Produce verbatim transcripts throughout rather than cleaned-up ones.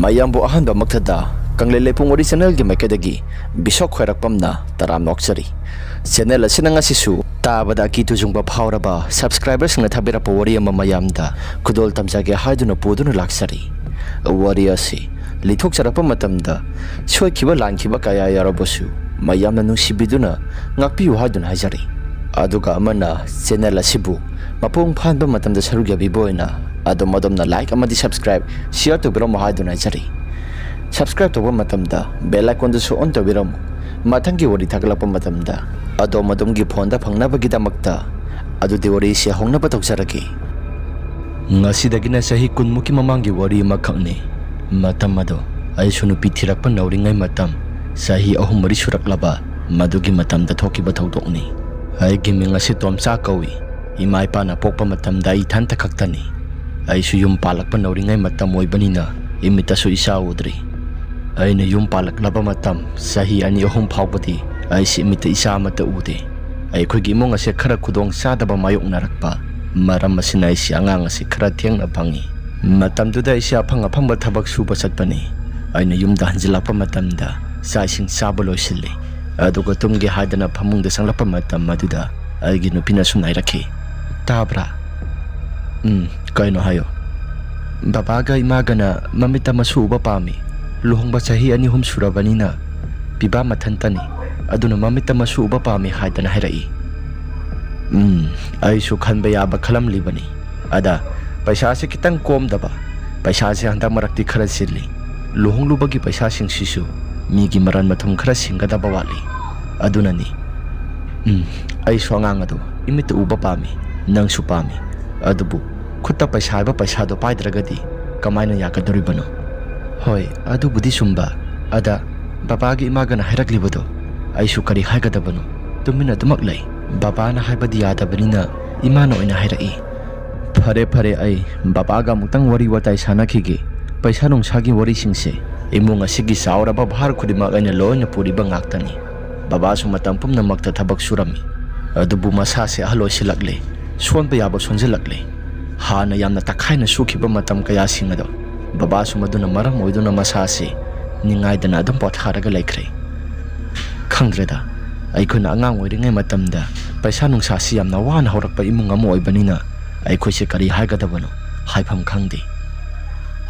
ꯃꯌꯥꯝꯕꯨ ꯑꯍꯥꯟꯕꯃꯛꯇꯗ ꯀꯪꯂꯩ ꯂꯩꯄꯨꯡ ꯋꯥꯔꯤ ꯆꯦꯅꯦꯜꯒꯤ ꯃꯥꯏꯀꯩꯗꯒꯤ ꯕꯤꯁꯣꯛ ꯈ꯭ꯋꯥꯏꯔꯥꯛꯄꯝꯅ ꯇꯔꯥꯝꯅ ꯑꯣꯛꯆꯔꯤ꯫ ꯆꯦꯅꯦꯜ ꯑꯁꯤꯅ ꯉꯁꯤꯁꯨ ꯇꯥꯕꯗ ꯑꯀꯤ ꯇꯨꯖꯨꯡꯕ ꯐꯥꯎꯔꯕ ꯁꯕꯁꯀ꯭ꯔꯥꯏꯕꯔꯁꯤꯡꯅ ꯊꯥꯕꯤꯔꯛꯄ ꯋꯥꯔꯤ ꯑꯃ ꯃꯌꯥꯝꯗ ꯈꯨꯗꯣꯜ ꯇꯝꯖꯒꯦ ꯍꯥꯏꯗꯨꯅ ꯄꯨꯗꯨꯅ ꯂꯥꯛꯆꯔꯤ꯫ ꯋꯥꯔꯤ ꯑꯁꯤ ꯂꯤꯊꯣꯛꯆꯔꯛꯄ ꯃꯇꯝꯗ ꯁꯣꯏꯈꯤꯕ ꯂꯥꯟꯈꯤꯕ ꯀꯌꯥ ꯌꯥꯎꯔꯕꯁꯨ ꯃꯌꯥꯝꯅ ꯅꯨꯡꯁꯤꯕꯤꯗꯨꯅ ꯉꯥꯛꯄꯤꯌꯨ ꯍꯥꯏꯗꯨꯅ ꯍꯥꯏꯖꯔꯤ꯫ ꯑꯗꯨꯒ ꯑꯃꯅ ꯆꯦꯅꯦꯜ ꯑꯁꯤꯕꯨ ꯃꯄꯨꯡ ꯐꯥꯍꯟꯕ ꯃꯇꯝꯗ ꯁꯔꯨꯛ ꯌꯥꯕꯤꯕ ꯑꯣꯏꯅ ꯑꯗꯣꯝ ꯑꯗꯣꯝꯅ ꯂꯥꯏꯛ ꯑꯃꯗꯤ ꯁꯕꯁꯀ꯭ꯔꯥꯏꯕ, ꯁꯤꯌꯔ ꯇꯧꯕꯤꯔꯝꯃꯨ ꯍꯥꯏꯗꯨꯅ ꯍꯥꯏꯖꯔꯤ꯫ ꯁꯕꯁꯀ꯭ꯔꯥꯏꯕ ꯇꯧꯕ ꯃꯇꯝꯗ ꯕꯦꯜ ꯑꯥꯏꯀꯣꯟꯗꯨꯁꯨ ꯑꯣꯟ ꯇꯧꯕꯤꯔꯝꯃꯨ꯫ ꯃꯊꯪꯒꯤ ꯋꯥꯔꯤ ꯊꯥꯒꯠꯂꯛꯄ ꯃꯇꯝꯗ ꯑꯗꯣꯝ ꯑꯗꯣꯝꯒꯤ ꯐꯣꯟꯗ ꯐꯪꯅꯕꯒꯤꯗꯃꯛꯇ꯫ ꯑꯗꯨꯗꯤ ꯋꯥꯔꯤꯁꯤ ꯍꯧꯅꯕ ꯇꯧꯖꯔꯒꯦ꯫ ꯉꯁꯤꯗꯒꯤꯅ ꯆꯍꯤ ꯀꯨꯟꯃꯨꯛꯀꯤ ꯃꯃꯥꯡꯒꯤ ꯋꯥꯔꯤ ꯑꯃꯈꯛꯅꯤ꯫ ꯃꯇꯝ ꯑꯗꯣ ꯑꯩꯁꯨ ꯅꯨꯄꯤ ꯊꯤꯔꯛꯄ ꯅꯧꯔꯤꯉꯩ ꯃꯇꯝ, ꯆꯍꯤ ꯑꯍꯨꯝ ꯃꯔꯤ ꯁꯨꯔꯛꯂꯕ ꯃꯗꯨꯒꯤ ꯃꯇꯝꯗ ꯊꯣꯛꯈꯤꯕ ꯊꯧꯗꯣꯛꯅꯤ꯫ ꯑꯩꯒꯤ ꯃꯤꯡ ꯑꯁꯤ ꯇꯣꯝꯆꯥ ꯀꯧꯏ꯫ ꯏꯃꯥ ꯏꯄꯥꯅ ꯄꯣꯛꯄ ꯃꯇꯝꯗ ꯑꯩ ꯏꯊꯟꯇ ꯈꯛꯇꯅꯤ꯫ ꯑꯩꯁꯨ ꯌꯨꯝ ꯄꯥꯜꯂꯛꯄ ꯅꯧꯔꯤꯉꯩ ꯃꯇꯝ ꯑꯣꯏꯕꯅꯤꯅ ꯏꯃꯤꯠꯇꯁꯨ ꯏꯆꯥ ꯎꯗ꯭ꯔꯤ꯫ ꯑꯩꯅ ꯌꯨꯝ ꯄꯥꯜꯂꯛꯂꯕ ꯃꯇꯝ ꯆꯍꯤ ꯑꯅꯤ ꯑꯍꯨꯝ ꯐꯥꯎꯕꯗꯤ ꯑꯩꯁꯤ ꯏꯃꯤꯠꯇ ꯏꯆꯥ ꯑꯃꯠꯇ ꯎꯗꯦ꯫ ꯑꯩꯈꯣꯏꯒꯤ ꯏꯃꯨꯡ ꯑꯁꯦ ꯈꯔ ꯈꯨꯗꯣꯡ ꯆꯥꯗꯕ ꯃꯥꯌꯣꯛꯅꯔꯛꯄ ꯃꯔꯝ ꯑꯁꯤꯅ ꯑꯩꯁꯤ ꯑꯉꯥꯡ ꯑꯁꯤ ꯈꯔ ꯊꯦꯡꯅ ꯐꯪꯉꯤ꯫ ꯃꯇꯝꯗꯨꯗ ꯑꯩꯁꯤ ꯑꯐꯪ ꯑꯐꯪꯕ ꯊꯕꯛ ꯁꯨꯕ ꯆꯠꯄꯅꯤ꯫ ꯑꯩꯅ ꯌꯨꯝꯗ ꯍꯟꯖꯤꯜꯂꯛꯄ ꯃꯇꯝꯗ ꯆꯥꯛ ꯏꯁꯤꯡ ꯆꯥꯕ ꯂꯣꯏꯁꯤꯜꯂꯤ꯫ ꯑꯗꯨꯒ ꯇꯨꯝꯒꯦ ꯍꯥꯏꯗꯅ ꯐꯃꯨꯡꯗ ꯆꯪꯂꯛꯄ ꯃꯇꯝ ꯑꯗꯨꯗ ꯑꯩꯒꯤ ꯅꯨꯄꯤꯅ ꯁꯨꯝ ꯍꯥꯏꯔꯛꯈꯤ, "ꯇꯥꯕ꯭ꯔꯥ?" "ꯎꯝ, ꯀꯩꯅꯣ ꯍꯥꯏꯌꯣ?" "ꯕꯕꯥꯒ ꯏꯃꯥꯒꯅ ꯃꯃꯤꯠꯇ ꯃꯁꯨ ꯎꯕ ꯄꯥꯝꯃꯤ꯫ ꯂꯨꯍꯣꯡꯕ ꯆꯍꯤ ꯑꯅꯤ ꯑꯍꯨꯝ ꯁꯨꯔꯕꯅꯤꯅ ꯄꯤꯕꯥ ꯃꯊꯟꯇꯅꯤ꯫ ꯑꯗꯨꯅ ꯃꯃꯤꯠꯇ ꯃꯁꯨ ꯎꯕ ꯄꯥꯝꯃꯤ ꯍꯥꯏꯗꯅ ꯍꯥꯏꯔꯛꯏ꯫" ꯎꯝ, ꯑꯩꯁꯨ ꯈꯟꯕ ꯌꯥꯕ ꯈꯜꯂꯝꯂꯤꯕꯅꯤ꯫ ꯑꯗ ꯄꯩꯁꯥꯁꯦ ꯈꯤꯇꯪ ꯀꯣꯝꯗꯕ, ꯄꯩꯁꯥꯁꯦ ꯍꯟꯗꯛ ꯃꯔꯛꯇꯤ ꯈꯔ ꯆꯤꯜꯂꯤ꯫ ꯂꯨꯍꯣꯡꯂꯨꯕꯒꯤ ꯄꯩꯁꯥꯁꯤꯡꯁꯤꯁꯨ ꯃꯤꯒꯤ ꯃꯔꯟ ꯃꯊꯨꯝ ꯈꯔ ꯁꯤꯡꯒꯗꯕ ꯋꯥꯠꯂꯤ꯫ ꯑꯗꯨꯅꯅꯤ꯫ ꯎꯝ, ꯑꯩꯁꯨ ꯑꯉꯥꯡ ꯑꯗꯨ ꯏꯃꯤꯠꯇ ꯎꯕ ꯄꯥꯝꯃꯤ, ꯅꯪꯁꯨ ꯄꯥꯝꯃꯤ꯫ ꯑꯗꯨꯕꯨ ꯈꯨꯠꯇ ꯄꯩꯁꯥ ꯍꯥꯏꯕ ꯄꯩꯁꯥꯗꯣ ꯄꯥꯏꯗ꯭ꯔꯒꯗꯤ ꯀꯃꯥꯏꯅ ꯌꯥꯒꯗꯧꯔꯤꯕꯅꯣ? ꯍꯣꯏ, ꯑꯗꯨꯕꯨꯗꯤ ꯆꯨꯝꯕ꯫ ꯑꯗ ꯕꯕꯥꯒꯤ ꯏꯃꯥꯒꯅ ꯍꯥꯏꯔꯛꯂꯤꯕꯗꯣ ꯑꯩꯁꯨ ꯀꯔꯤ ꯍꯥꯏꯒꯗꯕꯅꯣ? ꯇꯨꯃꯤꯟꯅ ꯑꯗꯨꯃꯛ ꯂꯩ꯫ ꯕꯕꯥꯅ ꯍꯥꯏꯕꯗꯤ ꯌꯥꯗꯕꯅꯤꯅ ꯏꯃꯥꯅ ꯑꯣꯏꯅ ꯍꯥꯏꯔꯛꯏ꯫ ꯐꯔꯦ, ꯐꯔꯦ, ꯑꯩ ꯕꯕꯥꯒ ꯑꯃꯨꯛꯇꯪ ꯋꯥꯔꯤ ꯋꯥꯇꯥꯏ ꯁꯥꯟꯅꯈꯤꯒꯦ꯫ ꯄꯩꯁꯥ ꯅꯨꯡꯁꯥꯒꯤ ꯋꯥꯔꯤꯁꯤꯡꯁꯦ ꯏꯃꯨꯡ ꯑꯁꯤꯒꯤ ꯆꯥꯎꯔꯕ ꯚꯥꯔ ꯈꯨꯗꯤꯡꯃꯛ ꯑꯩꯅ ꯂꯣꯏꯅ ꯄꯨꯔꯤꯕ ꯉꯥꯛꯇꯅꯤ꯫ ꯕꯕꯥꯁꯨ ꯃꯇꯝ ꯄꯨꯝꯅꯃꯛꯇ ꯊꯕꯛ ꯁꯨꯔꯝꯃꯤ꯫ ꯑꯗꯨꯕꯨ ꯃꯁꯥꯁꯦ ꯑꯍꯜ ꯑꯣꯏꯁꯤꯜꯂꯛꯂꯦ, ꯁꯣꯟꯕ ꯌꯥꯕ ꯁꯣꯟꯖꯤꯜꯂꯛꯂꯦ꯫ ꯍꯥꯟꯅ ꯌꯥꯝꯅ ꯇꯛꯈꯥꯏꯅ ꯁꯨꯈꯤꯕ ꯃꯇꯝ ꯀꯌꯥꯁꯤꯡ ꯑꯗꯣ ꯕꯕꯥꯁꯨ ꯃꯗꯨꯅ ꯃꯔꯝ ꯑꯣꯏꯗꯨꯅ ꯃꯁꯥꯁꯤ ꯅꯤꯡꯉꯥꯏꯗꯅ ꯑꯗꯨꯝ ꯄꯣꯊꯥꯔꯒ ꯂꯩꯈ꯭ꯔꯦ꯫ ꯈꯪꯗ꯭ꯔꯦꯗ, ꯑꯩꯈꯣꯏꯅ ꯑꯉꯥꯡ ꯑꯣꯏꯔꯤꯉꯩ ꯃꯇꯝꯗ ꯄꯩꯁꯥ ꯅꯨꯡꯁꯥꯁꯤ ꯌꯥꯝꯅ ꯋꯥꯅ ꯍꯧꯔꯛꯄ ꯏꯃꯨꯡ ꯑꯃ ꯑꯣꯏꯕꯅꯤꯅ ꯑꯩꯈꯣꯏꯁꯦ ꯀꯔꯤ ꯍꯥꯏꯒꯗꯕꯅꯣ ꯍꯥꯏꯐꯝ ꯈꯪꯗꯦ꯫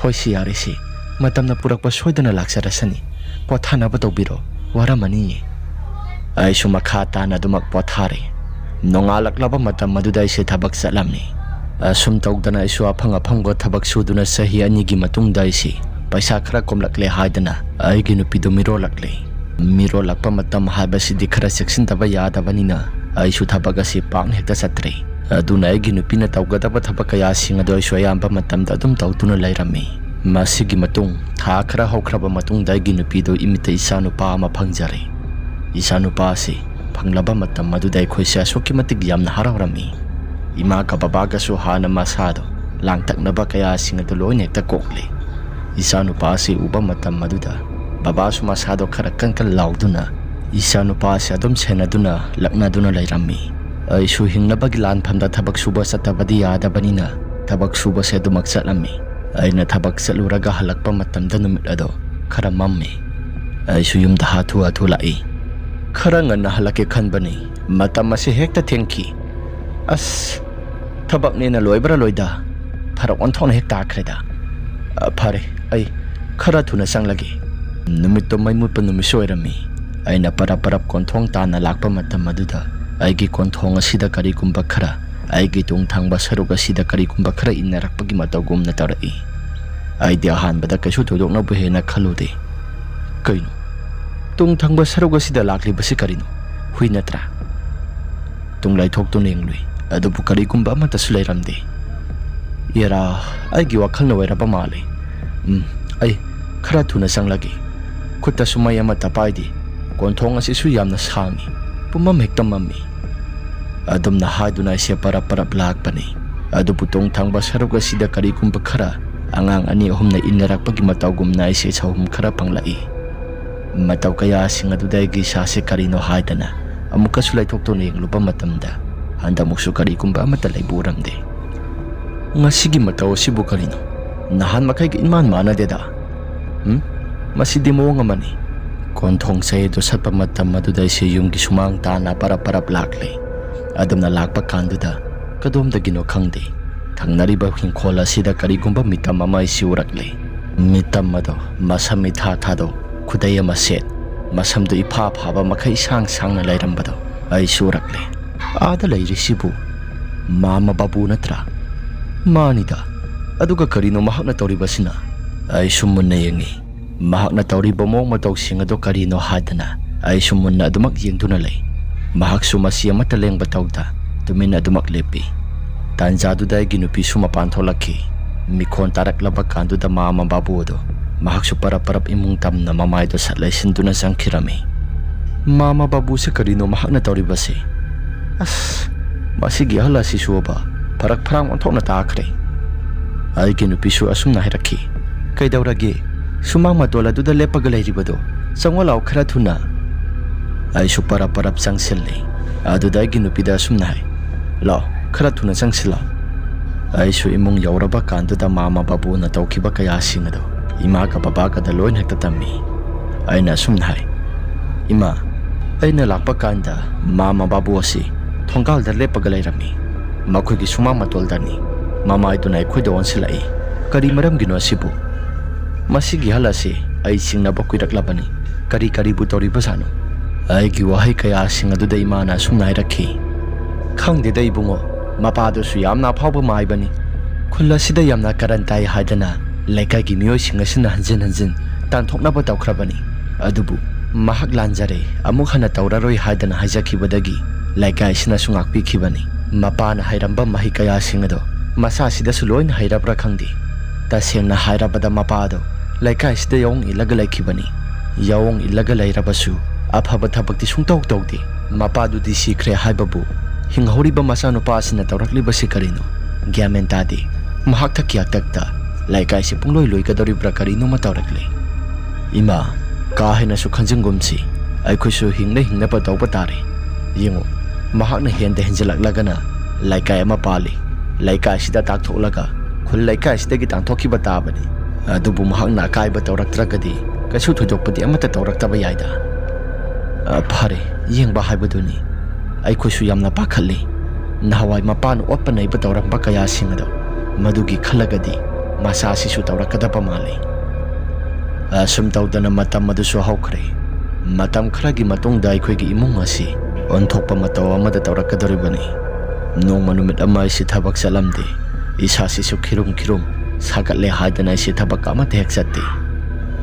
ꯍꯣꯏ, ꯁꯤ ꯌꯥꯔꯦ, ꯁꯤ ꯃꯇꯝꯅ ꯄꯨꯔꯛꯄ ꯁꯣꯏꯗꯅ ꯂꯥꯛꯆꯔꯁꯅꯤ꯫ ꯄꯣꯊꯥꯅꯕ ꯇꯧꯕꯤꯔꯣ, ꯋꯥꯔꯝꯃꯅꯤꯌꯦ꯫ ꯑꯩꯁꯨ ꯃꯈꯥ ꯇꯥꯅ ꯑꯗꯨꯃꯛ ꯄꯣꯊꯥꯔꯦ꯫ ꯅꯣꯡꯉꯥꯜꯂꯛꯂꯕ ꯃꯇꯝ ꯑꯗꯨꯗ ꯑꯩꯁꯦ ꯊꯕꯛ ꯆꯠꯂꯝꯃꯤ꯫ ꯑꯁꯨꯝ ꯇꯧꯗꯅ ꯑꯩꯁꯨ ꯑꯐꯪ ꯑꯐꯪꯕ ꯊꯕꯛ ꯁꯨꯗꯨꯅ ꯆꯍꯤ ꯑꯅꯤꯒꯤ ꯃꯇꯨꯡꯗ ꯑꯩꯁꯤ ꯄꯩꯁꯥ ꯈꯔ ꯀꯣꯝꯂꯛꯂꯦ ꯍꯥꯏꯗꯅ ꯑꯩꯒꯤ ꯅꯨꯄꯤꯗꯨ ꯃꯤꯔꯣꯜꯂꯛꯂꯦ꯫ ꯃꯤꯔꯣꯜꯂꯛꯄ ꯃꯇꯝ ꯍꯥꯏꯕꯁꯤꯗꯤ ꯈꯔ ꯆꯦꯛꯁꯤꯟꯗꯕ ꯌꯥꯗꯕꯅꯤꯅ ꯑꯩꯁꯨ ꯊꯕꯛ ꯑꯁꯤ ꯄꯥꯛꯅ ꯍꯦꯛꯇ ꯆꯠꯇ꯭ꯔꯦ꯫ ꯑꯗꯨꯅ ꯑꯩꯒꯤ ꯅꯨꯄꯤꯅ ꯇꯧꯒꯗꯕ ꯊꯕꯛ ꯀꯌꯥꯁꯤꯡ ꯑꯗꯨ ꯑꯩꯁꯨ ꯑꯌꯥꯝꯕ ꯃꯇꯝꯗ ꯑꯗꯨꯝ ꯇꯧꯗꯨꯅ ꯂꯩꯔꯝꯃꯤ꯫ ꯃꯁꯤꯒꯤ ꯃꯇꯨꯡ ꯊꯥ ꯈꯔ ꯍꯧꯈ꯭ꯔꯕ ꯃꯇꯨꯡꯗ ꯑꯩꯒꯤ ꯅꯨꯄꯤꯗꯨ ꯏꯃꯤꯠꯇ ꯏꯆꯥ ꯅꯨꯄꯥ ꯑꯃ ꯐꯪꯖꯔꯦ꯫ ꯏꯆꯥ ꯅꯨꯄꯥ ꯑꯁꯤ ꯐꯪꯂꯕ ꯃꯇꯝ ꯑꯗꯨꯗ ꯑꯩꯈꯣꯏꯁꯦ ꯑꯁꯨꯛꯀꯤ ꯃꯇꯤꯛ ꯌꯥꯝꯅ ꯍꯔꯥꯎꯔꯝꯃꯤ꯫ ꯏꯃꯥꯒ ꯕꯕꯥꯒꯁꯨ ꯍꯥꯟꯅ ꯃꯁꯥꯗꯣ ꯂꯥꯡꯇꯛꯅꯕ ꯀꯌꯥꯁꯤꯡ ꯑꯗꯨ ꯂꯣꯏꯅ ꯍꯦꯛꯇ ꯀꯣꯛꯂꯤ꯫ ꯏꯆꯥ ꯅꯨꯄꯥ ꯑꯁꯤ ꯎꯕ ꯃꯇꯝ ꯑꯗꯨꯗ ꯕꯕꯥꯁꯨ ꯃꯁꯥꯗꯣ ꯈꯔ ꯀꯟ ꯀꯟ ꯂꯥꯎꯗꯨꯅ ꯏꯆꯥ ꯅꯨꯄꯥ ꯑꯁꯤ ꯑꯗꯨꯝ ꯁꯦꯟꯅꯗꯨꯅ ꯂꯛꯅꯗꯨꯅ ꯂꯩꯔꯝꯃꯤ꯫ ꯑꯩꯁꯨ ꯍꯤꯡꯅꯕꯒꯤ ꯂꯥꯟꯐꯝꯗ ꯊꯕꯛ ꯁꯨꯕ ꯆꯠꯇꯕꯗꯤ ꯌꯥꯗꯕꯅꯤꯅ ꯊꯕꯛ ꯁꯨꯕꯁꯦ ꯑꯗꯨꯃꯛ ꯆꯠꯂꯝꯃꯤ꯫ ꯑꯩꯅ ꯊꯕꯛ ꯆꯠꯂꯨꯔꯒ ꯍꯜꯂꯛꯄ ꯃꯇꯝꯗ ꯅꯨꯃꯤꯠ ꯑꯗꯣ ꯈꯔ ꯃꯝꯃꯤ꯫ ꯑꯩꯁꯨ ꯌꯨꯝꯗ ꯍꯥꯊꯨ ꯍꯥꯊꯨ ꯂꯥꯛꯏ꯫ ꯈꯔ ꯉꯟꯅ ꯍꯜꯂꯛꯀꯦ ꯈꯟꯕꯅꯤ, ꯃꯇꯝ ꯑꯁꯤ ꯍꯦꯛꯇ ꯊꯦꯡꯈꯤ꯫ ꯑꯁ, ꯊꯕꯛꯅꯦꯅ ꯂꯣꯏꯕ꯭ꯔꯥ ꯂꯣꯏꯗ, ꯐꯔꯛ ꯑꯣꯟꯊꯣꯛꯅ ꯍꯦꯛ ꯇꯥꯈ꯭ꯔꯦꯗ꯫ ꯑ, ꯐꯔꯦ, ꯑꯩ ꯈꯔ ꯊꯨꯅ ꯆꯪꯂꯒꯦ꯫ ꯅꯨꯃꯤꯠꯇꯣ ꯃꯩ ꯃꯨꯠꯄ ꯅꯨꯃꯤꯠꯁꯨ ꯑꯣꯏꯔꯝꯃꯤ꯫ ꯑꯩꯅ ꯄꯔꯞ ꯄꯔꯞ ꯀꯣꯟꯊꯣꯡ ꯇꯥꯅ ꯂꯥꯛꯄ ꯃꯇꯝ ꯑꯗꯨꯗ ꯑꯩꯒꯤ ꯀꯣꯟꯊꯣꯡ ꯑꯁꯤꯗ ꯀꯔꯤꯒꯨꯝꯕ ꯈꯔ, ꯑꯩꯒꯤ ꯇꯨꯡ ꯊꯪꯕ ꯁꯔꯨꯛ ꯑꯁꯤꯗ ꯀꯔꯤꯒꯨꯝꯕ ꯈꯔ ꯏꯟꯅꯔꯛꯄꯒꯤ ꯃꯇꯧꯒꯨꯝꯅ ꯇꯧꯔꯛꯏ꯫ ꯑꯩꯗꯤ ꯑꯍꯥꯟꯕꯗ ꯀꯩꯁꯨ ꯊꯣꯏꯗꯣꯛꯅꯕꯨ ꯍꯦꯟꯅ ꯈꯜꯂꯨꯗꯦ꯫ ꯀꯩꯅꯣ? ꯇꯨꯡ ꯊꯪꯕ ꯁꯔꯨꯛ ꯑꯁꯤꯗ ꯂꯥꯛꯂꯤꯕꯁꯤ ꯀꯔꯤꯅꯣ? ꯍꯨꯏ ꯅꯠꯇ꯭ꯔꯥ? ꯇꯨꯡ ꯂꯥꯏꯊꯣꯛꯇꯨꯅ ꯌꯦꯡꯂꯨꯏ, ꯑꯗꯨꯕꯨ ꯀꯔꯤꯒꯨꯝꯕ ꯑꯃꯠꯇꯁꯨ ꯂꯩꯔꯝꯗꯦ꯫ ꯑꯦꯔꯥ, ꯑꯩꯒꯤ ꯋꯥꯈꯜꯅ ꯑꯣꯏꯔꯕ ꯃꯥꯜꯂꯦ꯫ ꯎꯝ, ꯑꯩ ꯈꯔ ꯊꯨꯅ ꯆꯪꯂꯒꯦ꯫ ꯈꯨꯠꯇꯁꯨ ꯃꯩ ꯑꯃꯠꯇ ꯄꯥꯏꯗꯦ꯫ ꯀꯣꯟꯊꯣꯡ ꯑꯁꯤꯁꯨ ꯌꯥꯝꯅ ꯁꯥꯡꯏ꯫ ꯄꯨꯝꯃꯝ ꯍꯦꯛꯇ ꯃꯝꯃꯤ꯫ ꯑꯗꯨꯝꯅ ꯍꯥꯏꯗꯨꯅ ꯑꯩꯁꯦ ꯄꯔꯞ ꯄꯔꯞ ꯂꯥꯛꯄꯅꯤ꯫ ꯑꯗꯨꯕꯨ ꯇꯨꯡ ꯊꯪꯕ ꯁꯔꯨꯛ ꯑꯁꯤꯗ ꯀꯔꯤꯒꯨꯝꯕ ꯈꯔ ꯑꯉꯥꯡ ꯑꯅꯤ ꯑꯍꯨꯝꯅ ꯏꯟꯅꯔꯛꯄꯒꯤ ꯃꯇꯧꯒꯨꯝꯅ ꯑꯩꯁꯦ ꯁꯥꯎꯍꯨꯝ ꯈꯔ ꯐꯪꯂꯛꯏ꯫ ꯃꯇꯧ ꯀꯌꯥꯁꯤꯡ ꯑꯗꯨꯗ ꯑꯩꯒꯤ ꯏꯁꯥꯁꯦ ꯀꯔꯤꯅꯣ ꯍꯥꯏꯗꯅ ꯑꯃꯨꯛꯀꯁꯨ ꯂꯩꯊꯣꯛꯇꯨꯅ ꯌꯦꯡꯂꯨꯕ ꯃꯇꯝꯗ ꯍꯟꯗꯛꯃꯨꯛꯁꯨ ꯀꯔꯤꯒꯨꯝꯕ ꯑꯃꯠꯇ ꯂꯩꯕ ꯎꯔꯝꯗꯦ꯫ ꯉꯁꯤꯒꯤ ꯃꯇꯧ ꯑꯁꯤꯕꯨ ꯀꯔꯤꯅꯣ? ꯅꯍꯥꯟ ꯃꯈꯩꯒ ꯏꯃꯥꯟ ꯃꯥꯟꯅꯗꯦꯗ꯫ ꯎꯝ? ꯃꯁꯤꯗꯤ ꯃꯑꯣꯡ ꯑꯃꯅꯤ꯫ ꯀꯣꯟꯊꯣꯡ ꯆꯌꯦꯠꯇꯨ ꯁꯠꯄ ꯃꯇꯝ ꯑꯗꯨꯗ ꯑꯩꯁꯦ ꯌꯨꯝꯒꯤ ꯁꯨꯃꯥꯡ ꯇꯥꯟꯅ ꯄꯔꯞ ꯄꯔꯞ ꯂꯥꯛꯂꯦ꯫ ꯑꯗꯨꯝꯅ ꯂꯥꯛꯄ ꯀꯥꯟꯗꯨꯗ ꯀꯗꯣꯝꯗꯒꯤꯅꯣ ꯈꯪꯗꯦ, ꯊꯪꯅꯔꯤꯕ ꯍꯤꯡꯈꯣꯜ ꯑꯁꯤꯗ ꯀꯔꯤꯒꯨꯝꯕ ꯃꯤꯇꯝ ꯑꯃ ꯑꯩꯁꯤ ꯎꯔꯛꯂꯦ꯫ ꯃꯤꯇꯝ ꯑꯗꯣ ꯃꯁꯝ ꯏꯊꯥ ꯊꯥꯗꯣꯛ, ꯈꯨꯗꯩ ꯑꯃ ꯁꯦꯠ, ꯃꯁꯝꯗꯨ ꯏꯐꯥ ꯐꯥꯕ ꯃꯈꯩ ꯁꯥꯡ ꯁꯥꯡꯅ ꯂꯩꯔꯝꯕꯗꯣ ꯑꯩꯁꯨ ꯎꯔꯛꯂꯦ꯫ ꯑꯥꯗ ꯂꯩꯔꯤꯁꯤꯕꯨ ꯃꯥꯃ ꯕꯥꯕꯨ ꯅꯠꯇ꯭ꯔꯥ? ꯃꯥꯅꯤꯗ꯫ ꯑꯗꯨꯒ ꯀꯔꯤꯅꯣ ꯃꯍꯥꯛꯅ ꯇꯧꯔꯤꯕꯁꯤꯅ? ꯑꯩꯁꯨ ꯃꯨꯟꯅ ꯌꯦꯡꯉꯤ꯫ ꯃꯍꯥꯛꯅ ꯇꯧꯔꯤꯕ ꯃꯑꯣꯡ ꯃꯇꯧꯁꯤꯡ ꯑꯗꯨ ꯀꯔꯤꯅꯣ ꯍꯥꯏꯗꯅ ꯑꯩꯁꯨ ꯃꯨꯟꯅ ꯑꯗꯨꯃꯛ ꯌꯦꯡꯗꯨꯅ ꯂꯩ꯫ ꯃꯍꯥꯛꯁꯨ ꯃꯁꯤ ꯑꯃꯠꯇ ꯂꯦꯡꯕ ꯇꯧꯗ ꯇꯨꯃꯤꯟꯅ ꯑꯗꯨꯃꯛ ꯂꯦꯞꯄꯤ꯫ ꯇꯥꯟꯖꯥꯗꯨꯗ ꯑꯩꯒꯤ ꯅꯨꯄꯤꯁꯨ ꯃꯄꯥꯟ ꯊꯣꯛꯂꯛꯈꯤ꯫ ꯃꯤꯈꯣꯟ ꯇꯥꯔꯛꯂꯕ ꯀꯥꯟꯗꯨꯗ ꯃꯥꯃ ꯕꯥꯕꯨ ꯑꯗꯨ ꯃꯍꯥꯛꯁꯨ ꯄꯔꯞ ꯄꯔꯞ ꯏꯃꯨꯡ ꯇꯝꯅ ꯃꯃꯥꯏꯗꯨ ꯁꯠ ꯂꯩꯁꯤꯟꯗꯨꯅ ꯆꯪꯈꯤꯔꯝꯃꯤ꯫ ꯃꯥꯃ ꯕꯥꯕꯨꯁꯦ ꯀꯔꯤꯅꯣ ꯃꯍꯥꯛꯅ ꯇꯧꯔꯤꯕꯁꯦ? ꯑꯁ, ꯃꯁꯤꯒꯤ ꯑꯍꯜ ꯑꯁꯤꯁꯨꯕ ꯐꯔꯛ ꯐꯔꯥꯡ ꯑꯣꯟꯊꯣꯛꯅ ꯇꯥꯈ꯭ꯔꯦ꯫ ꯑꯩꯒꯤ ꯅꯨꯄꯤꯁꯨ ꯑꯁꯨꯝꯅ ꯍꯥꯏꯔꯛꯈꯤ, "ꯀꯩꯗꯧꯔꯒꯦ? ꯁꯨꯃꯥꯡ ꯃꯇꯣꯜ ꯑꯗꯨꯗ ꯂꯦꯞꯄꯒ ꯂꯩꯔꯤꯕꯗꯣ ꯆꯪꯉꯣ ꯂꯥꯎ ꯈꯔ ꯊꯨꯅ꯫" ꯑꯩꯁꯨ ꯄꯔꯞ ꯄꯔꯞ ꯆꯪꯁꯤꯜꯂꯤ꯫ ꯑꯗꯨꯗ ꯑꯩꯒꯤ ꯅꯨꯄꯤꯗ ꯑꯁꯨꯝꯅ ꯍꯥꯏ, "ꯂꯥꯎ, ꯈꯔ ꯊꯨꯅ ꯆꯪꯁꯤꯜꯂꯣ꯫" ꯑꯩꯁꯨ ꯏꯃꯨꯡ ꯌꯧꯔꯕ ꯀꯥꯟꯗꯨꯗ ꯃꯥꯃ ꯕꯥꯕꯨꯅ ꯇꯧꯈꯤꯕ ꯀꯌꯥꯁꯤꯡ ꯑꯗꯣ ꯏꯃꯥꯒ ꯕꯕꯥꯒꯗ ꯂꯣꯏꯅ ꯍꯦꯛꯇ ꯇꯝꯃꯤ꯫ ꯑꯩꯅ ꯑꯁꯨꯝꯅ ꯍꯥꯏ, "ꯏꯃꯥ, ꯑꯩꯅ ꯂꯥꯛꯄ ꯀꯥꯟꯗ ꯃꯥꯃ ꯕꯥꯕꯨ ꯑꯁꯤ ꯊꯣꯡꯒꯥꯜꯗ ꯂꯦꯞꯄꯒ ꯂꯩꯔꯝꯃꯤ꯫ ꯃꯈꯣꯏꯒꯤ ꯁꯨꯃꯥꯡ ꯃꯇꯣꯜꯗꯅꯤ꯫ ꯃꯃꯥꯏꯗꯨꯅ ꯑꯩꯈꯣꯏꯗ ꯑꯣꯟꯁꯤꯜꯂꯛꯏ꯫ ꯀꯔꯤ ꯃꯔꯝꯒꯤꯅꯣ ꯑꯁꯤꯕꯨ? ꯃꯁꯤꯒꯤ ꯑꯍꯜ ꯑꯁꯤ ꯑꯩ ꯆꯤꯡꯅꯕ ꯀꯨꯏꯔꯛꯂꯕꯅꯤ꯫ ꯀꯔꯤ ꯀꯔꯤꯕꯨ ꯇꯧꯔꯤꯕꯖꯥꯠꯅꯣ?" ꯑꯩꯒꯤ ꯋꯥꯍꯩ ꯀꯌꯥꯁꯤꯡ ꯑꯗꯨꯗ ꯏꯃꯥꯅ ꯑꯁꯨꯝꯅ ꯍꯥꯏꯔꯛꯈꯤ, "ꯈꯪꯗꯦꯗ ꯏꯕꯨꯡꯉꯣ, ꯃꯄꯥꯗꯨꯁꯨ ꯌꯥꯝꯅ ꯑꯐꯥꯎꯕ ꯃꯥꯏꯕꯅꯤ꯫ ꯈꯨꯜ ꯑꯁꯤꯗ ꯌꯥꯝꯅ ꯀꯔꯟ ꯇꯥꯏ ꯍꯥꯏꯗꯅ ꯂꯩꯀꯥꯏꯒꯤ ꯃꯤꯑꯣꯏꯁꯤꯡ ꯑꯁꯤꯅ ꯍꯟꯖꯤꯟ ꯍꯟꯖꯤꯟ ꯇꯥꯟꯊꯣꯛꯅꯕ ꯇꯧꯈ꯭ꯔꯕꯅꯤ꯫ ꯑꯗꯨꯕꯨ ꯃꯍꯥꯛ ꯂꯥꯟꯖꯔꯦ, ꯑꯃꯨꯛ ꯍꯟꯅ ꯇꯧꯔꯔꯣꯏ ꯍꯥꯏꯗꯅ ꯍꯥꯏꯖꯈꯤꯕꯗꯒꯤ ꯂꯩꯀꯥꯏ ꯑꯁꯤꯅꯁꯨ ꯉꯥꯛꯄꯤꯈꯤꯕꯅꯤ꯫ ꯃꯄꯥꯅ ꯍꯩꯔꯝꯕ ꯃꯍꯩ ꯀꯌꯥꯁꯤꯡ ꯑꯗꯣ ꯃꯆꯥꯁꯤꯗꯁꯨ ꯂꯣꯏꯅ ꯍꯩꯔꯕ꯭ꯔꯥ ꯈꯪꯗꯦ꯫ ꯇꯁꯦꯡꯅ ꯍꯥꯏꯔꯕꯗ ꯃꯄꯥꯗꯣ ꯂꯩꯀꯥꯏꯁꯤꯗ ꯌꯥꯑꯣꯡ ꯏꯜꯂꯒ ꯂꯩꯈꯤꯕꯅꯤ꯫ ꯌꯥꯑꯣꯡ ꯏꯜꯂꯒ ꯂꯩꯔꯕꯁꯨ ꯑꯐꯕ ꯊꯕꯛꯇꯤ ꯁꯨꯡꯇꯧ ꯇꯧꯗꯦ꯫ ꯃꯄꯥꯗꯨꯗꯤ ꯁꯤꯈ꯭ꯔꯦ ꯍꯥꯏꯕꯕꯨ ꯍꯤꯡꯍꯧꯔꯤꯕ ꯃꯆꯥꯅꯨꯄꯥ ꯑꯁꯤꯅ ꯇꯧꯔꯛꯂꯤꯕꯁꯤ ꯀꯔꯤꯅꯣ? ꯒ꯭ꯌꯥꯟ ꯃꯦꯟ ꯇꯥꯗꯦ꯫ ꯃꯍꯥꯛ ꯊꯛꯀꯤ ꯍꯥꯛꯇꯛꯇ ꯂꯩꯀꯥꯏꯁꯤ ꯄꯨꯡꯂꯣꯏ ꯂꯣꯏꯒꯗꯧꯔꯤꯕ꯭ꯔꯥ ꯀꯔꯤꯅꯣꯃ ꯇꯧꯔꯛꯂꯦ꯫ ꯏꯃꯥ, ꯀꯥ ꯍꯦꯟꯅꯁꯨ ꯈꯟꯖꯤꯟꯒꯨꯝꯁꯤ꯫ ꯑꯩꯈꯣꯏꯁꯨ ꯍꯤꯡꯅ ꯍꯤꯡꯅꯕ ꯇꯧꯕ ꯇꯥꯔꯦ꯫ ꯌꯦꯡꯉꯨ, ꯃꯍꯥꯛꯅ ꯍꯦꯟꯗ ꯍꯦꯟꯖꯤꯜꯂꯛꯂꯒꯅ ꯂꯩꯀꯥꯏ ꯑꯃ ꯄꯥꯜꯂꯤ꯫ ꯂꯩꯀꯥꯏꯁꯤꯗ ꯇꯥꯛꯊꯣꯛꯂꯒ ꯈꯨꯜ ꯂꯩꯀꯥꯏꯁꯤꯗꯒꯤ ꯇꯥꯟꯊꯣꯛꯈꯤꯕ ꯇꯥꯕꯅꯤ꯫ ꯑꯗꯨꯕꯨ ꯃꯍꯥꯛꯅ ꯑꯀꯥꯏꯕ ꯇꯧꯔꯛꯇ꯭ꯔꯒꯗꯤ ꯀꯩꯁꯨ ꯊꯣꯏꯗꯣꯛꯄꯗꯤ ꯑꯃꯠꯇ ꯇꯧꯔꯛꯇꯕ ꯌꯥꯏꯗ꯫ ꯑ, ꯐꯔꯦ, ꯌꯦꯡꯕ ꯍꯥꯏꯕꯗꯨꯅꯤ꯫ ꯑꯩꯈꯣꯏꯁꯨ ꯌꯥꯝꯅ ꯄꯥꯈꯠꯂꯤ꯫ ꯅꯍꯥꯟꯋꯥꯏ ꯃꯄꯥꯅ ꯑꯣꯠꯄ ꯅꯩꯕ ꯇꯧꯔꯝꯕ ꯀꯌꯥꯁꯤꯡ ꯑꯗꯣ, ꯃꯗꯨꯒꯤ ꯈꯜꯂꯒꯗꯤ ꯃꯆꯥꯁꯤꯁꯨ ꯇꯧꯔꯛꯀꯗꯕ ꯃꯥꯜꯂꯤ꯫ ꯑꯁꯨꯝ ꯇꯧꯗꯅ ꯃꯇꯝ ꯑꯗꯨꯁꯨ ꯍꯧꯈ꯭ꯔꯦ꯫ ꯃꯇꯝ ꯈꯔꯒꯤ ꯃꯇꯨꯡꯗ ꯑꯩꯈꯣꯏꯒꯤ ꯏꯃꯨꯡ ꯑꯁꯤ ꯑꯣꯟꯊꯣꯛꯄ ꯃꯇꯧ ꯑꯃꯗ ꯇꯧꯔꯛꯀꯗꯧꯔꯤꯕꯅꯤ꯫ ꯅꯣꯡꯃ ꯅꯨꯃꯤꯠ ꯑꯃ ꯑꯩꯁꯤ ꯊꯕꯛ ꯆꯠꯂꯝꯗꯦ꯫ ꯏꯁꯥꯁꯤꯁꯨ ꯈꯤꯔꯨꯝ ꯈꯤꯔꯨꯝ ꯁꯥꯒꯠꯂꯦ ꯍꯥꯏꯗꯅ ꯑꯩꯁꯤ ꯊꯕꯛ ꯑꯃꯠꯇ ꯍꯦꯛ ꯆꯠꯇꯦ꯫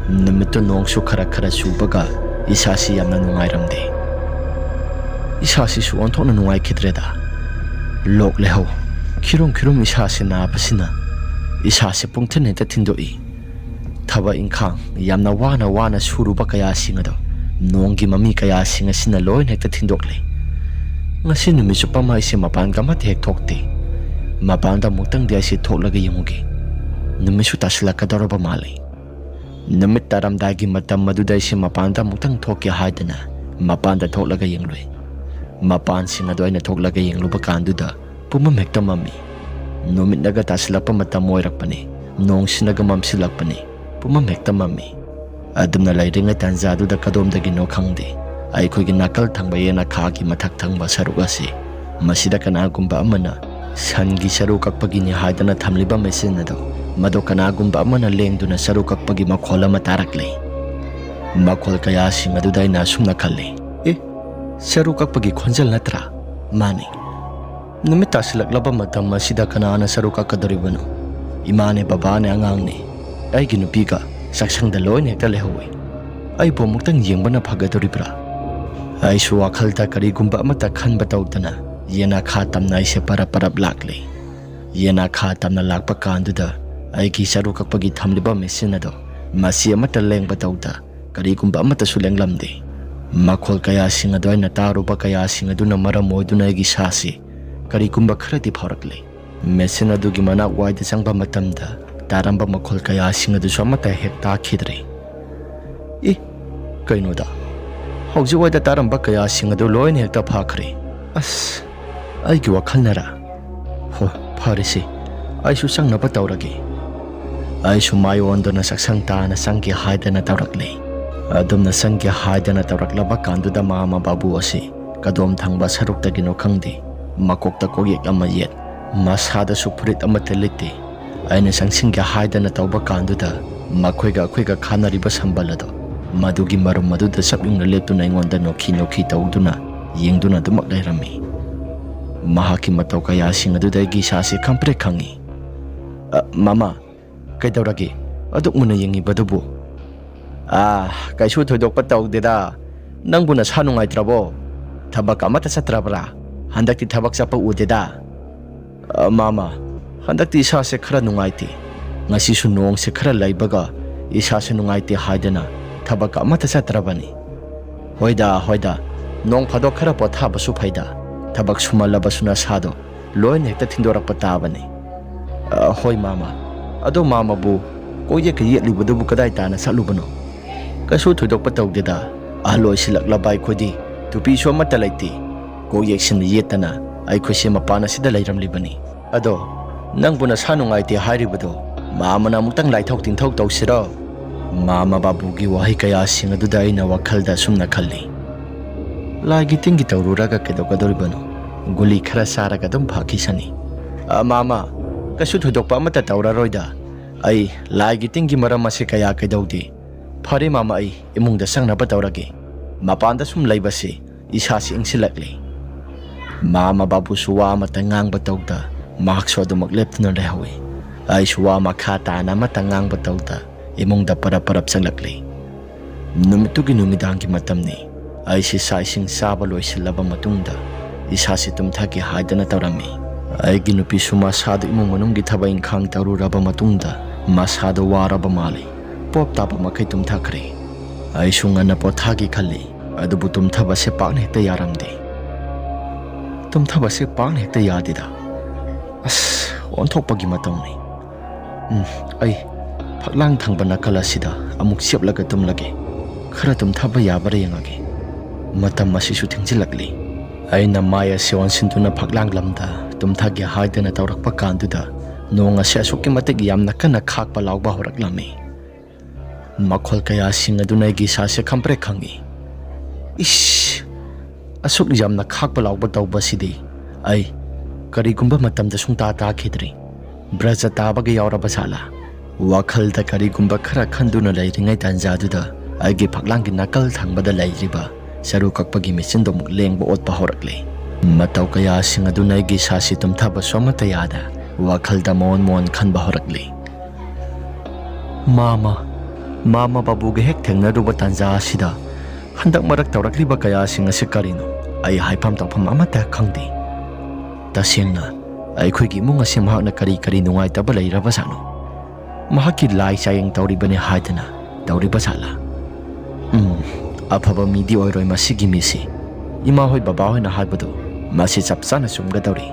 ꯅꯨꯃꯤꯠꯇꯨ ꯅꯣꯡꯁꯨ ꯈꯔ ꯈꯔ ꯆꯨꯕꯒ ꯏꯁꯥꯁꯤ ꯌꯥꯝꯅ ꯅꯨꯡꯉꯥꯏꯔꯝꯗꯦ꯫ ꯏꯁꯥꯁꯤꯁꯨ ꯑꯣꯟꯊꯣꯛꯅ ꯅꯨꯡꯉꯥꯏꯈꯤꯗ꯭ꯔꯦꯗ꯫ ꯂꯣꯛ ꯂꯩꯍꯧ, ꯈꯤꯔꯨꯝ ꯈꯤꯔꯨꯝ ꯏꯁꯥꯁꯤ ꯅꯥꯕꯁꯤꯅ ꯏꯁꯥꯁꯤ ꯄꯨꯡꯊꯤꯟ ꯍꯦꯛꯇ ꯊꯤꯟꯗꯣꯛꯏ꯫ ꯊꯕꯛ ꯏꯪꯈꯥꯡ ꯌꯥꯝꯅ ꯋꯥꯅ ꯋꯥꯅ ꯁꯨꯔꯨꯕ ꯀꯌꯥꯁꯤꯡ ꯑꯗꯣ ꯅꯣꯡꯒꯤ ꯃꯃꯤ ꯀꯌꯥꯁꯤꯡ ꯑꯁꯤꯅ ꯂꯣꯏꯅ ꯍꯦꯛꯇ ꯊꯤꯟꯗꯣꯛꯂꯦ꯫ ꯉꯁꯤ ꯅꯨꯃꯤꯠ ꯆꯨꯞꯄ ꯑꯃ ꯑꯩꯁꯦ ꯃꯄꯥꯟꯒ ꯑꯃꯠꯇ ꯍꯦꯛ ꯊꯣꯛꯇꯦ꯫ ꯃꯄꯥꯟꯗ ꯑꯃꯨꯛꯇꯪꯗꯤ ꯑꯩꯁꯦ ꯊꯣꯛꯂꯒ ꯌꯦꯡꯉꯨꯒꯦ꯫ ꯅꯨꯃꯤꯠꯁꯨ ꯇꯥꯁꯤꯜꯂꯛꯀꯗꯧꯔꯕ ꯃꯥꯜꯂꯤ꯫ ꯅꯨꯃꯤꯠ ꯇꯥꯔꯝꯗꯥꯏꯒꯤ ꯃꯇꯝ ꯑꯗꯨꯗ ꯑꯩꯁꯦ ꯃꯄꯥꯟꯗ ꯑꯃꯨꯛꯇꯪ ꯊꯣꯛꯀꯦ ꯍꯥꯏꯗꯅ ꯃꯄꯥꯟꯗ ꯊꯣꯛꯂꯒ ꯌꯦꯡꯂꯨꯏ꯫ ꯃꯄꯥꯟꯁꯤꯡ ꯑꯗꯨ ꯑꯩꯅ ꯊꯣꯛꯂꯒ ꯌꯦꯡꯂꯨꯕ ꯀꯥꯟꯗꯨꯗ ꯄꯨꯝꯃꯝ ꯍꯦꯛꯇ ꯃꯝꯃꯤ꯫ ꯅꯨꯃꯤꯠꯅꯒ ꯇꯥꯁꯤꯜꯂꯛꯄ ꯃꯇꯝ ꯑꯣꯏꯔꯛꯄꯅꯤ꯫ ꯅꯣꯡꯁꯤꯅꯒ ꯃꯝꯁꯤꯜꯂꯛꯄꯅꯤ꯫ ꯄꯨꯝꯃꯝ ꯍꯦꯛꯇ ꯃꯝꯃꯤ꯫ ꯑꯗꯨꯝꯅ ꯂꯩꯔꯤꯉꯩ ꯇꯥꯟꯖꯥꯗꯨꯗ ꯀꯗꯣꯝꯗꯒꯤꯅꯣ ꯈꯪꯗꯦ, ꯑꯩꯈꯣꯏꯒꯤ ꯅꯥꯀꯜ ꯊꯪꯕ ꯌꯦꯅꯈꯥꯒꯤ ꯃꯊꯛ ꯊꯪꯕ ꯁꯔꯨꯛ ꯑꯁꯤ, ꯃꯁꯤꯗ ꯀꯅꯥꯒꯨꯝꯕ ꯑꯃꯅ ꯁꯟꯒꯤ ꯁꯔꯨ ꯀꯛꯄꯒꯤꯅꯤ ꯍꯥꯏꯗꯅ ꯊꯝꯂꯤꯕ ꯃꯦꯆꯤꯟ ꯑꯗꯨ, ꯃꯗꯨ ꯀꯅꯥꯒꯨꯝꯕ ꯑꯃꯅ ꯂꯦꯡꯗꯨꯅ ꯁꯔꯨ ꯀꯛꯄꯒꯤ ꯃꯈꯣꯜ ꯑꯃ ꯇꯥꯔꯛꯂꯦ꯫ ꯃꯈꯣꯜ ꯀꯌꯥꯁꯤꯡ ꯑꯗꯨꯗ ꯑꯩꯅ ꯑꯁꯨꯝꯅ ꯈꯜꯂꯤ, "ꯑꯦ, ꯁꯔꯨ ꯀꯛꯄꯒꯤ ꯈꯣꯟꯖꯦꯜ ꯅꯠꯇ꯭ꯔꯥ? ꯃꯥꯅꯤ꯫ ꯅꯨꯃꯤꯠ ꯇꯥꯁꯤꯜꯂꯛꯂꯕ ꯃꯇꯝ ꯑꯁꯤꯗ ꯀꯅꯥꯅ ꯁꯔꯨ ꯀꯛꯀꯗꯧꯔꯤꯕꯅꯣ? ꯏꯃꯥꯅꯦ, ꯕꯕꯥꯅꯦ, ꯑꯉꯥꯡꯅꯦ, ꯑꯩꯒꯤ ꯅꯨꯄꯤꯒ ꯆꯥꯛꯁꯪꯗ ꯂꯣꯏꯅ ꯍꯦꯛꯇ ꯂꯩꯍꯧꯏ꯫ ꯑꯩꯕꯨ ꯑꯃꯨꯛꯇꯪ ꯌꯦꯡꯕꯅ ꯐꯒꯗꯧꯔꯤꯕ꯭ꯔꯥ?" ꯑꯩꯁꯨ ꯋꯥꯈꯜꯗ ꯀꯔꯤꯒꯨꯝꯕ ꯑꯃꯠꯇ ꯈꯟꯕ ꯇꯧꯗꯅ ꯌꯦꯅꯈꯥ ꯇꯝꯅ ꯑꯩꯁꯦ ꯄꯔꯞ ꯄꯔꯞ ꯂꯥꯛꯂꯦ꯫ ꯌꯦꯅꯈꯥ ꯇꯝꯅ ꯂꯥꯛꯄ ꯀꯥꯟꯗꯨꯗ ꯑꯩꯒꯤ ꯁꯔꯨ ꯀꯛꯄꯒꯤ ꯊꯝꯂꯤꯕ ꯃꯦꯆꯤꯟ ꯑꯗꯣ ꯃꯁꯤ ꯑꯃꯠꯇ ꯂꯦꯡꯕ ꯇꯧꯗ ꯀꯔꯤꯒꯨꯝꯕ ꯑꯃꯠꯇꯁꯨ ꯂꯦꯡꯂꯝꯗꯦ꯫ ꯃꯈꯣꯜ ꯀꯌꯥꯁꯤꯡ ꯑꯗꯣ ꯑꯩꯅ ꯇꯥꯔꯨꯕ ꯀꯌꯥꯁꯤꯡ ꯑꯗꯨꯅ ꯃꯔꯝ ꯑꯣꯏꯗꯨꯅ ꯑꯩꯒꯤ ꯏꯁꯥꯁꯤ ꯀꯔꯤꯒꯨꯝꯕ ꯈꯔꯗꯤ ꯐꯥꯎꯔꯛꯂꯦ꯫ ꯃꯦꯆꯤꯟ ꯑꯗꯨꯒꯤ ꯃꯅꯥꯛ ꯋꯥꯏꯗ ꯆꯪꯕ ꯃꯇꯝꯗ ꯇꯥꯔꯝꯕ ꯃꯈꯣꯜ ꯀꯌꯥꯁꯤꯡ ꯑꯗꯨꯁꯨ ꯑꯃꯠꯇ ꯍꯦꯛ ꯇꯥꯈꯤꯗ꯭ꯔꯦ꯫ "ꯏ, ꯀꯩꯅꯣꯗ, ꯍꯧꯖꯤꯛ ꯋꯥꯏꯗ ꯇꯥꯔꯝꯕ ꯀꯌꯥꯁꯤꯡ ꯑꯗꯨ ꯂꯣꯏꯅ ꯍꯦꯛꯇ ꯐꯥꯈ꯭ꯔꯦ꯫ ꯑꯁ, ꯑꯩꯒꯤ ꯋꯥꯈꯜꯅꯔ? ꯍꯣ, ꯐꯔꯦꯁꯦ, ꯑꯩꯁꯨ ꯆꯪꯅꯕ ꯇꯧꯔꯒꯦ꯫ ꯑꯩꯁꯨ ꯃꯥꯏ ꯑꯣꯟꯗꯨꯅ ꯆꯥꯛꯁꯪ ꯇꯥꯅ ꯆꯪꯒꯦ ꯍꯥꯏꯗꯅ ꯇꯧꯔꯛꯂꯦ꯫ ꯑꯗꯨꯝꯅ ꯆꯪꯒꯦ ꯍꯥꯏꯗꯅ ꯇꯧꯔꯛꯂꯕ ꯀꯥꯟꯗꯨꯗ ꯃꯥꯃ ꯕꯥꯕꯨ ꯑꯁꯤ ꯀꯗꯣꯝ ꯊꯪꯕ ꯁꯔꯨꯛꯇꯒꯤꯅꯣ ꯈꯪꯗꯦ, ꯃꯀꯣꯛꯇ ꯀꯣꯛꯌꯦꯛ ꯑꯃ ꯌꯦꯠ, ꯃꯁꯥꯗꯁꯨ ꯐꯨꯔꯤꯠ ꯑꯃꯠꯇ ꯂꯤꯠꯇꯦ꯫ ꯑꯩꯅ ꯆꯪꯁꯤꯟꯒꯦ ꯍꯥꯏꯗꯅ ꯇꯧꯕ ꯀꯥꯟꯗꯨꯗ ꯃꯈꯣꯏꯒ ꯑꯩꯈꯣꯏꯒ ꯈꯥꯅꯔꯤꯕ ꯁꯝꯕꯜ ꯑꯗꯣ, ꯃꯗꯨꯒꯤ ꯃꯔꯨꯝ ꯑꯗꯨꯗ ꯆꯞ ꯌꯨꯡꯅ ꯂꯦꯞꯇꯨꯅ ꯑꯩꯉꯣꯟꯗ ꯅꯣꯛꯈꯤ ꯅꯣꯛꯈꯤ ꯇꯧꯗꯨꯅ ꯌꯦꯡꯗꯨꯅ ꯑꯗꯨꯃꯛ ꯂꯩꯔꯝꯃꯤ꯫ ꯃꯍꯥꯛꯀꯤ ꯃꯇꯧ ꯀꯌꯥꯁꯤꯡ ꯑꯗꯨꯗ ꯑꯩꯒꯤ ꯏꯁꯥꯁꯦ ꯈꯪꯄ꯭ꯔꯦꯛ ꯈꯪꯉꯤ꯫ "ꯑ, ꯃꯃꯥ, ꯀꯩꯗꯧꯔꯒꯦ? ꯑꯗꯨꯛ ꯃꯨꯟꯅ ꯌꯦꯡꯉꯤꯕꯗꯨꯕꯨ?" "ꯑꯥ, ꯀꯩꯁꯨ ꯊꯣꯏꯗꯣꯛꯄ ꯇꯧꯗꯦꯗ꯫ ꯅꯪꯕꯨ ꯅꯁꯥ ꯅꯨꯡꯉꯥꯏꯇ꯭ꯔꯕꯣ? ꯊꯕꯛ ꯑꯃꯠꯇ ꯆꯠꯇ꯭ꯔꯕ꯭ꯔꯥ? ꯍꯟꯗꯛꯇꯤ ꯊꯕꯛ ꯆꯠꯄ ꯎꯗꯦꯗ꯫" "ꯑ, ꯃꯥꯃ, ꯍꯟꯗꯛꯇꯤ ꯏꯁꯥꯁꯦ ꯈꯔ ꯅꯨꯡꯉꯥꯏꯇꯦ꯫ ꯉꯁꯤꯁꯨ ꯅꯣꯡꯁꯦ ꯈꯔ ꯂꯩꯕꯒ ꯏꯁꯥꯁꯦ ꯅꯨꯡꯉꯥꯏꯇꯦ ꯍꯥꯏꯗꯅ ꯊꯕꯛ ꯑꯃꯠꯇ ꯆꯠꯇ꯭ꯔꯕꯅꯤ꯫" "ꯍꯣꯏꯗ, ꯍꯣꯏꯗ, ꯅꯣꯡ ꯐꯥꯗꯣꯛ ꯈꯔ ꯄꯣꯊꯥꯕꯁꯨ ꯐꯩꯗ꯫ ꯊꯕꯛ ꯁꯨꯃꯜꯂꯕꯁꯨ ꯅꯁꯥꯗꯣ ꯂꯣꯏꯅ ꯍꯦꯛꯇ ꯊꯤꯟꯗꯣꯔꯛꯄ ꯇꯥꯕꯅꯤ꯫" "ꯑ, ꯍꯣꯏ ꯃꯥꯃ꯫ ꯑꯗꯣ ꯃꯥꯃꯕꯨ ꯀꯣꯛꯌꯦꯠꯀ ꯌꯦꯠꯂꯤꯕꯗꯨꯕꯨ ꯀꯗꯥꯏ ꯇꯥꯅ ꯆꯠꯂꯨꯕꯅꯣ?" "ꯀꯩꯁꯨ ꯊꯣꯏꯗꯣꯛꯄ ꯇꯧꯗꯦꯗ꯫ ꯑꯍꯜ ꯑꯣꯏꯁꯤꯜꯂꯛꯂꯕ ꯑꯩꯈꯣꯏꯗꯤ ꯇꯨꯄꯤꯁꯨ ꯑꯃꯠꯇ ꯂꯩꯇꯦ꯫ ꯀꯣꯛꯌꯦꯛꯁꯤꯅ ꯌꯦꯠꯇꯅ ꯑꯩꯈꯣꯏꯁꯦ ꯃꯄꯥꯟ ꯑꯁꯤꯗ ꯂꯩꯔꯝꯂꯤꯕꯅꯤ꯫ ꯑꯗꯣ ꯅꯪꯕꯨ ꯅꯁꯥ ꯅꯨꯡꯉꯥꯏꯇꯦ ꯍꯥꯏꯔꯤꯕꯗꯣ ꯃꯥꯃꯅ ꯑꯃꯨꯛꯇꯪ ꯂꯥꯏꯊꯣꯛ ꯇꯤꯟꯊꯧ ꯇꯧꯁꯤꯔꯣ?" ꯃꯥꯃ ꯕꯥꯕꯨꯒꯤ ꯋꯥꯍꯩ ꯀꯌꯥꯁꯤꯡ ꯑꯗꯨꯗ ꯑꯩꯅ ꯋꯥꯈꯜꯗ ꯑꯁꯨꯝꯅ ꯈꯜꯂꯤ, "ꯂꯥꯏꯒꯤ ꯇꯤꯟꯒꯤ ꯇꯧꯔꯨꯔꯒ ꯀꯩꯗꯧꯒꯗꯧꯔꯤꯕꯅꯣ? ꯒꯨꯂꯤ ꯈꯔ ꯆꯥꯔꯒ ꯑꯗꯨꯝ ꯐꯈꯤꯁꯅꯤ꯫ ꯑ, ꯃꯥꯃ, ꯀꯩꯁꯨ ꯊꯣꯏꯗꯣꯛꯄ ꯑꯃꯠꯇ ꯇꯧꯔꯔꯣꯏꯗ꯫ ꯑꯩ ꯂꯥꯏꯒꯤ ꯇꯤꯟꯒꯤ ꯃꯔꯝ ꯑꯁꯤ ꯀꯌꯥ ꯀꯩꯗꯧꯗꯦ꯫ ꯐꯔꯦ ꯃꯥꯃ, ꯑꯩ ꯏꯃꯨꯡꯗ ꯆꯪꯅꯕ ꯇꯧꯔꯒꯦ꯫ ꯃꯄꯥꯟꯗ ꯁꯨꯝ ꯂꯩꯕꯁꯤ ꯏꯁꯥꯁꯤ ꯏꯪꯁꯤꯜꯂꯛꯂꯤ꯫" ꯃꯥꯃ ꯕꯥꯕꯨꯁꯨ ꯋꯥ ꯑꯃꯠꯇ ꯉꯥꯡꯕ ꯇꯧꯗ ꯃꯍꯥꯛꯁꯨ ꯑꯗꯨꯃꯛ ꯂꯦꯞꯇꯨꯅ ꯂꯩꯍꯧꯏ꯫ ꯑꯩꯁꯨ ꯋꯥ ꯃꯈꯥ ꯇꯥꯅ ꯑꯃꯠꯇ ꯉꯥꯡꯕ ꯇꯧꯗ ꯏꯃꯨꯡꯗ ꯄꯔꯞ ꯄꯔꯞ ꯆꯪꯂꯛꯂꯤ꯫ ꯅꯨꯃꯤꯠꯇꯨꯒꯤ ꯅꯨꯃꯤꯗꯥꯡꯒꯤ ꯃꯇꯝꯅꯤ꯫ ꯑꯩꯁꯤ ꯆꯥꯛ ꯏꯁꯤꯡ ꯆꯥꯕ ꯂꯣꯏꯁꯤꯜꯂꯕ ꯃꯇꯨꯡꯗ ꯏꯁꯥꯁꯤ ꯇꯨꯝꯊꯒꯦ ꯍꯥꯏꯗꯅ ꯇꯧꯔꯝꯃꯤ꯫ ꯑꯩꯒꯤ ꯅꯨꯄꯤꯁꯨ ꯃꯁꯥꯗꯨ ꯏꯃꯨꯡ ꯃꯅꯨꯡꯒꯤ ꯊꯕꯛ ꯏꯪꯈꯥꯡ ꯇꯧꯔꯨꯔꯕ ꯃꯇꯨꯡꯗ ꯃꯁꯥꯗꯣ ꯋꯥꯔꯕ ꯃꯥꯜꯂꯤ꯫ ꯄꯣꯞ ꯇꯥꯕ ꯃꯈꯩ ꯇꯨꯝꯊꯈ꯭ꯔꯦ꯫ ꯑꯩꯁꯨ ꯉꯟꯅ ꯄꯣꯊꯥꯒꯦ ꯈꯜꯂꯤ, ꯑꯗꯨꯕꯨ ꯇꯨꯝꯊꯕꯁꯦ ꯄꯥꯛꯅ ꯍꯦꯛꯇ ꯌꯥꯔꯝꯗꯦ꯫ ꯇꯨꯝꯊꯕꯁꯦ ꯄꯥꯛꯅ ꯍꯦꯛꯇ ꯌꯥꯗꯦꯗ꯫ ꯑꯁ, ꯑꯣꯟꯊꯣꯛꯄꯒꯤ ꯃꯇꯧꯅꯤ꯫ ꯎꯝ, ꯑꯩ ꯐꯛꯂꯥꯡ ꯊꯪꯕ ꯅꯥꯀꯜ ꯑꯁꯤꯗ ꯑꯃꯨꯛ ꯆꯦꯞꯂꯒ ꯇꯨꯝꯂꯒꯦ꯫ ꯈꯔ ꯇꯨꯝꯊꯕ ꯌꯥꯕ꯭ꯔꯥ ꯌꯦꯡꯉꯒꯦ꯫ ꯃꯇꯝ ꯑꯁꯤꯁꯨ ꯊꯦꯡꯖꯤꯜꯂꯛꯂꯤ꯫ ꯑꯩꯅ ꯃꯥꯏ ꯑꯁꯤ ꯑꯣꯟꯁꯤꯟꯗꯨꯅ ꯐꯛꯂꯥꯡ ꯂꯝꯗ ꯇꯨꯝꯊꯒꯦ ꯍꯥꯏꯗꯅ ꯇꯧꯔꯛꯄ ꯀꯥꯟꯗꯨꯗ ꯅꯣꯡ ꯑꯁꯤ ꯑꯁꯨꯛꯀꯤ ꯃꯇꯤꯛ ꯌꯥꯝꯅ ꯀꯟꯅ ꯈꯥꯛꯄ ꯂꯥꯎꯕ ꯍꯧꯔꯛꯂꯝꯃꯤ꯫ ꯃꯈꯣꯜ ꯀꯌꯥꯁꯤꯡ ꯑꯗꯨꯅ ꯑꯩꯒꯤ ꯏꯁꯥꯁꯦ ꯈꯪꯄ꯭ꯔꯦꯛ ꯈꯪꯉꯤ꯫ ꯏꯁ! ꯑꯁꯨꯛ ꯌꯥꯝꯅ ꯈꯥꯛꯄ ꯂꯥꯎꯕ ꯇꯧꯕꯁꯤꯗꯤ ꯑꯩ ꯀꯔꯤꯒꯨꯝꯕ ꯃꯇꯝꯗ ꯁꯨꯡꯇꯥ ꯇꯥꯈꯤꯗ꯭ꯔꯤ꯫ ꯕ꯭ꯔꯖ ꯇꯥꯕꯒ ꯌꯥꯎꯔꯕ ꯖꯥꯠꯂꯥ? ꯋꯥꯈꯜꯗ ꯀꯔꯤꯒꯨꯝꯕ ꯈꯔ ꯈꯟꯗꯨꯅ ꯂꯩꯔꯤꯉꯩ ꯇꯥꯟꯖꯥꯗꯨꯗ ꯑꯩꯒꯤ ꯐꯛꯂꯥꯡꯒꯤ ꯅꯥꯀꯜ ꯊꯪꯕꯗ ꯂꯩꯔꯤꯕ ꯆꯔꯨ ꯀꯛꯄꯒꯤ ꯃꯦꯆꯤꯟꯗꯨ ꯑꯃꯨꯛ ꯂꯦꯡꯕ ꯑꯣꯠꯄ ꯍꯧꯔꯛꯂꯦ꯫ ꯃꯇꯧ ꯀꯌꯥꯁꯤꯡ ꯑꯗꯨꯅ ꯑꯩꯒꯤ ꯏꯁꯥꯁꯤ ꯇꯨꯝꯊꯕꯁꯨ ꯑꯃꯠꯇ ꯌꯥꯗ ꯋꯥꯈꯜꯗ ꯃꯣꯟ ꯃꯣꯟ ꯈꯟꯕ ꯍꯧꯔꯛꯂꯦ꯫ ꯃꯥꯃ, ꯃꯥꯃ ꯕꯥꯕꯨꯒ ꯍꯦꯛ ꯊꯦꯡꯅꯔꯨꯕ ꯇꯥꯟꯖꯥ ꯑꯁꯤꯗ ꯍꯟꯗꯛ ꯃꯔꯛ ꯇꯧꯔꯛꯂꯤꯕ ꯀꯌꯥꯁꯤꯡ ꯑꯁꯤ ꯀꯔꯤꯅꯣ? ꯑꯩ ꯍꯥꯏꯐꯝ ꯇꯧꯐꯝ ꯑꯃꯠꯇ ꯈꯪꯗꯦ꯫ ꯇꯁꯦꯡꯅ, ꯑꯩꯈꯣꯏꯒꯤ ꯏꯃꯨꯡ ꯑꯁꯤ ꯃꯍꯥꯛꯅ ꯀꯔꯤ ꯀꯔꯤ ꯅꯨꯡꯉꯥꯏꯇꯕ ꯂꯩꯔꯕꯖꯥꯠꯅꯣ? ꯃꯍꯥꯛꯀꯤ ꯂꯥꯏ ꯆꯥꯌꯦꯡ ꯇꯧꯔꯤꯕꯅꯤ ꯍꯥꯏꯗꯅ ꯇꯧꯔꯤꯕ ꯖꯥꯠꯂꯥ? ꯎꯝ, ꯑꯐꯕ ꯃꯤꯗꯤ ꯑꯣꯏꯔꯣꯏ ꯃꯁꯤꯒꯤ ꯃꯤꯁꯤ꯫ ꯏꯃꯥ ꯍꯣꯏ ꯕꯕꯥ ꯍꯣꯏꯅ ꯍꯥꯏꯕꯗꯨ ꯃꯁꯤ ꯆꯞ ꯆꯥꯅ ꯆꯨꯝꯒꯗꯧꯔꯤ꯫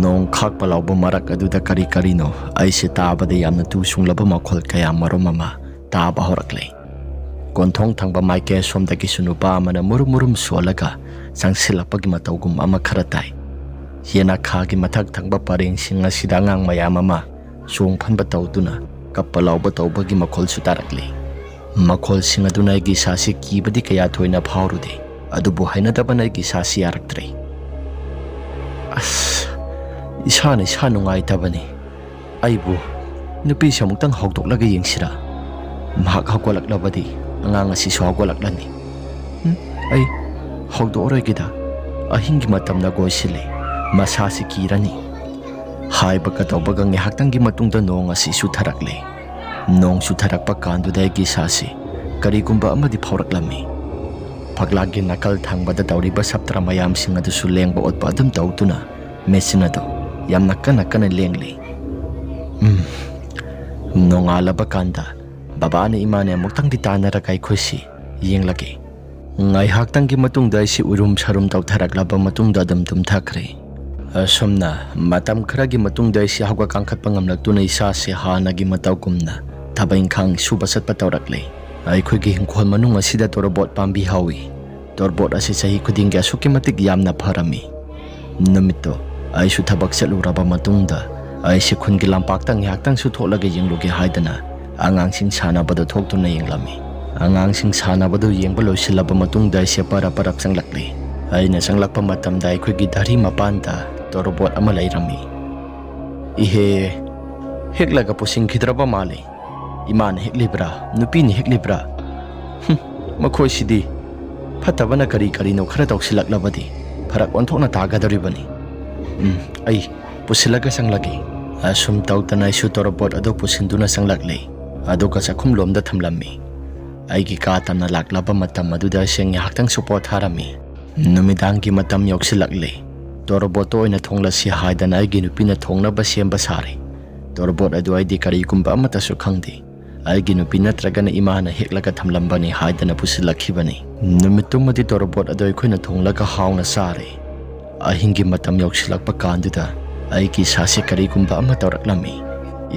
ꯅꯣꯡ ꯈꯥꯛꯄ ꯂꯥꯎꯕ ꯃꯔꯛ ꯑꯗꯨꯗ ꯀꯔꯤ ꯀꯔꯤꯅꯣ ꯑꯩꯁꯦ ꯇꯥꯕꯗ ꯌꯥꯝꯅ ꯇꯨ ꯁꯨꯡꯂꯕ ꯃꯈꯣꯜ ꯀꯌꯥ ꯃꯔꯨꯝ ꯑꯃ ꯇꯥꯕ ꯍꯧꯔꯛꯂꯦ꯫ ꯀꯣꯟꯊꯣꯡ ꯊꯪꯕ ꯃꯥꯏꯀꯩ ꯑꯁꯣꯝꯗꯒꯤꯁꯨ ꯅꯨꯄꯥ ꯑꯃꯅ ꯃꯨꯔꯨꯝ ꯃꯨꯔꯨꯝ ꯁꯣꯜꯂꯒ ꯆꯪꯁꯤꯜꯂꯛꯄꯒꯤ ꯃꯇꯧꯒꯨꯝ ꯑꯃ ꯈꯔ ꯇꯥꯏ꯫ ꯌꯦꯅꯈꯥꯒꯤ ꯃꯊꯛ ꯊꯪꯕ ꯄꯔꯦꯡꯁꯤꯡ ꯑꯁꯤꯗ ꯑꯉꯥꯡ ꯃꯌꯥꯝ ꯑꯃ ꯆꯣꯡ ꯐꯟꯕ ꯇꯧꯗꯨꯅ ꯀꯞꯄ ꯂꯥꯎꯕ ꯇꯧꯕꯒꯤ ꯃꯈꯣꯜꯁꯨ ꯇꯥꯔꯛꯂꯤ꯫ ꯃꯈꯣꯜꯁꯤꯡ ꯑꯗꯨꯅ ꯑꯩꯒꯤ ꯏꯁꯥꯁꯤ ꯀꯤꯕꯗꯤ ꯀꯌꯥ ꯊꯣꯏꯅ ꯐꯥꯎꯔꯨꯗꯦ, ꯑꯗꯨꯕꯨ ꯍꯩꯅꯗꯕꯅ ꯑꯩꯒꯤ ꯏꯁꯥꯁꯤ ꯌꯥꯔꯛꯇ꯭ꯔꯦ꯫ ꯑꯁ, ꯏꯁꯥꯅ ꯏꯁꯥ ꯅꯨꯡꯉꯥꯏꯇꯕꯅꯤ꯫ ꯑꯩꯕꯨ ꯅꯨꯄꯤꯁꯤ ꯑꯃꯨꯛꯇꯪ ꯍꯧꯗꯣꯛꯂꯒ ꯌꯦꯡꯁꯤꯔꯥ? ꯃꯍꯥꯛ ꯍꯧꯒꯠꯂꯛꯂꯕꯗꯤ ꯑꯉꯥꯡ ꯑꯁꯤꯁꯨ ꯍꯧꯒꯠꯂꯛꯂꯅꯤ꯫ ꯎꯝ, ꯑꯩ ꯍꯧꯗꯣꯛꯑꯔꯣꯏꯒꯦꯗ꯫ ꯑꯍꯤꯡꯒꯤ ꯃꯇꯝꯅ ꯀꯣꯏꯁꯤꯜꯂꯦ꯫ ꯃꯁꯥꯁꯤ ꯀꯤꯔꯅꯤ꯫ ꯍꯥꯏꯕꯒ ꯇꯧꯕꯒ ꯉꯥꯏꯍꯥꯛꯇꯪꯒꯤ ꯃꯇꯨꯡꯗ ꯅꯣꯡ ꯑꯁꯤ ꯆꯨꯊꯔꯛꯂꯦ꯫ ꯅꯣꯡ ꯆꯨꯊꯔꯛꯄ ꯀꯥꯟꯗꯨꯗ ꯑꯩꯒꯤ ꯏꯁꯥꯁꯤ ꯀꯔꯤꯒꯨꯝꯕ ꯑꯃꯗꯤ ꯐꯥꯎꯔꯛꯂꯝꯃꯤ꯫ ꯐꯛꯂꯥꯛꯀꯤ ꯅꯥꯀꯜ ꯊꯪꯕꯗ ꯇꯧꯔꯤꯕ ꯁꯥꯇ꯭ꯔ ꯃꯌꯥꯝꯁꯤꯡ ꯑꯗꯨꯁꯨ ꯂꯦꯡꯕ ꯑꯣꯠꯄ ꯑꯗꯨꯝ ꯇꯧꯗꯨꯅ ꯃꯦꯆꯤꯟ ꯑꯗꯨ ꯌꯥꯝꯅ ꯀꯟꯅ ꯀꯟꯅ ꯂꯦꯡꯂꯤ꯫ ꯎꯝ, ꯅꯣꯡꯉꯥꯜꯂꯕ ꯀꯥꯟꯗ ꯕꯕꯥꯅ ꯏꯃꯥꯅ ꯑꯃꯨꯛꯇꯪꯗꯤ ꯇꯥꯟꯅꯔꯒ ꯑꯩꯈꯣꯏꯁꯤ ꯌꯦꯡꯂꯒꯦ꯫ ꯉꯥꯏꯍꯥꯛꯇꯪꯒꯤ ꯃꯇꯨꯡꯗ ꯑꯩꯁꯤ ꯎꯔꯨꯝ ꯁꯔꯨꯝ ꯇꯧꯊꯔꯛꯂꯕ ꯃꯇꯨꯡꯗ ꯑꯗꯨꯝ ꯇꯨꯝꯊꯈ꯭ꯔꯦ꯫ ꯑꯁꯨꯝꯅ ꯃꯇꯝ ꯈꯔꯒꯤ ꯃꯇꯨꯡꯗ ꯑꯩꯁꯤ ꯍꯧꯒꯠ ꯀꯥꯡꯈꯠꯄ ꯉꯝꯂꯛꯇꯨꯅ ꯏꯁꯥꯁꯦ ꯍꯥꯟꯅꯒꯤ ꯃꯇꯧꯒꯨꯝꯅ ꯊꯕꯛ ꯏꯪꯈꯥꯡ ꯁꯨꯕ ꯆꯠꯄ ꯇꯧꯔꯛꯂꯦ꯫ ꯑꯩꯈꯣꯏꯒꯤ ꯏꯪꯈꯣꯜ ꯃꯅꯨꯡ ꯑꯁꯤꯗ ꯇꯣꯔꯕꯣꯠ ꯄꯥꯝꯕꯤ ꯍꯧꯏ꯫ ꯇꯣꯔꯕꯣꯠ ꯑꯁꯤ ꯆꯍꯤ ꯈꯨꯗꯤꯡꯒꯤ ꯑꯁꯨꯛꯀꯤ ꯃꯇꯤꯛ ꯌꯥꯝꯅ ꯐꯔꯝꯃꯤ꯫ ꯅꯨꯃꯤꯠꯇꯣ ꯑꯩꯁꯨ ꯊꯕꯛ ꯆꯠꯂꯨꯔꯕ ꯃꯇꯨꯡꯗ ꯑꯩꯁꯦ ꯈꯨꯟꯒꯤ ꯂꯝꯄꯥꯛꯇ ꯉꯥꯏꯍꯥꯛꯇꯪꯁꯨ ꯊꯣꯛꯂꯒ ꯌꯦꯡꯂꯨꯒꯦ ꯍꯥꯏꯗꯅ ꯑꯉꯥꯡꯁꯤꯡ ꯁꯥꯟꯅꯕꯗꯨ ꯊꯣꯛꯇꯨꯅ ꯌꯦꯡꯂꯝꯃꯤ꯫ ꯑꯉꯥꯡꯁꯤꯡ ꯁꯥꯟꯅꯕꯗꯨ ꯌꯦꯡꯕ ꯂꯣꯏꯁꯤꯜꯂꯕ ꯃꯇꯨꯡꯗ ꯑꯩꯁꯦ ꯄꯔꯞ ꯄꯔꯞ ꯆꯪꯂꯛꯂꯤ꯫ ꯑꯩꯅ ꯆꯪꯂꯛꯄ ꯃꯇꯝꯗ ꯑꯩꯈꯣꯏꯒꯤ ꯙꯔꯤ ꯃꯄꯥꯟꯗ ꯇꯣꯔꯕꯣꯠ ꯑꯃ ꯂꯩꯔꯝꯃꯤ꯫ "ꯏꯍꯦ, ꯍꯦꯛꯂꯒ ꯄꯨꯁꯤꯟꯈꯤꯗ꯭ꯔꯕ ꯃꯥꯜꯂꯤ꯫ ꯏꯃꯥꯅ ꯍꯦꯛꯂꯤꯕ꯭ꯔꯥ, ꯅꯨꯄꯤꯅ ꯍꯦꯛꯂꯤꯕ꯭ꯔꯥ? ꯍꯨꯝ, ꯃꯈꯣꯏꯁꯤꯗꯤ ꯐꯠꯇꯕꯅ ꯀꯔꯤ ꯀꯔꯤꯅꯣ ꯈꯔ ꯇꯧꯁꯤꯜꯂꯛꯂꯕꯗꯤ ꯐꯔꯛ ꯑꯣꯟꯊꯣꯛꯅ ꯇꯥꯒꯗꯧꯔꯤꯕꯅꯤ꯫ ꯎꯝ, ꯑꯩ ꯄꯨꯁꯤꯜꯂꯒ ꯆꯪꯂꯒꯦ꯫" ꯑꯁꯨꯝ ꯇꯧꯗꯅ ꯑꯩꯁꯨ ꯇꯣꯔꯕꯣꯠ ꯑꯗꯨ ꯄꯨꯁꯤꯟꯗꯨꯅ ꯆꯪꯂꯛꯂꯦ꯫ ꯑꯗꯨꯒ ꯆꯥꯛꯈꯨꯝꯂꯣꯝꯗ ꯊꯝꯂꯝꯃꯤ꯫ ꯑꯩꯒꯤ ꯀꯥ ꯇꯝꯅ ꯂꯥꯛꯂꯕ ꯃꯇꯝ ꯑꯗꯨꯗ ꯑꯩꯁꯦ ꯉꯥꯏꯍꯥꯛꯇꯪꯁꯨ ꯄꯣꯊꯥꯔꯝꯃꯤ꯫ ꯅꯨꯃꯤꯗꯥꯡꯒꯤ ꯃꯇꯝ ꯌꯧꯁꯤꯜꯂꯛꯂꯦ꯫ ꯇꯣꯔꯕꯣꯠꯇꯣ ꯑꯣꯏꯅ ꯊꯣꯡꯂꯁꯤ ꯍꯥꯏꯗꯅ ꯑꯩꯒꯤ ꯅꯨꯄꯤꯅ ꯊꯣꯡꯅꯕ ꯁꯦꯝꯕ ꯁꯥꯔꯦ꯫ ꯇꯣꯔꯕꯣꯠ ꯑꯗꯨ ꯑꯩꯗꯤ ꯀꯔꯤꯒꯨꯝꯕ ꯑꯃꯠꯇꯁꯨ ꯈꯪꯗꯦ꯫ ꯑꯩꯒꯤ ꯅꯨꯄꯤ ꯅꯠꯇ꯭ꯔꯒꯅ ꯏꯃꯥꯅ ꯍꯦꯛꯂꯒ ꯊꯝꯂꯝꯕꯅꯤ ꯍꯥꯏꯗꯅ ꯄꯨꯁꯤꯜꯂꯛꯈꯤꯕꯅꯤ꯫ ꯅꯨꯃꯤꯠꯇꯨꯃꯗꯤ ꯇꯣꯔꯕꯣꯠ ꯑꯗꯨ ꯑꯩꯈꯣꯏꯅ ꯊꯣꯡꯂꯒ ꯍꯥꯎꯅ ꯆꯥꯔꯦ꯫ ꯑꯍꯤꯡꯒꯤ ꯃꯇꯝ ꯌꯧꯁꯤꯜꯂꯛꯄ ꯀꯥꯟꯗꯨꯗ ꯑꯩꯒꯤ ꯏꯁꯥꯁꯦ ꯀꯔꯤꯒꯨꯝꯕ ꯑꯃ ꯇꯧꯔꯛꯂꯝꯃꯤ꯫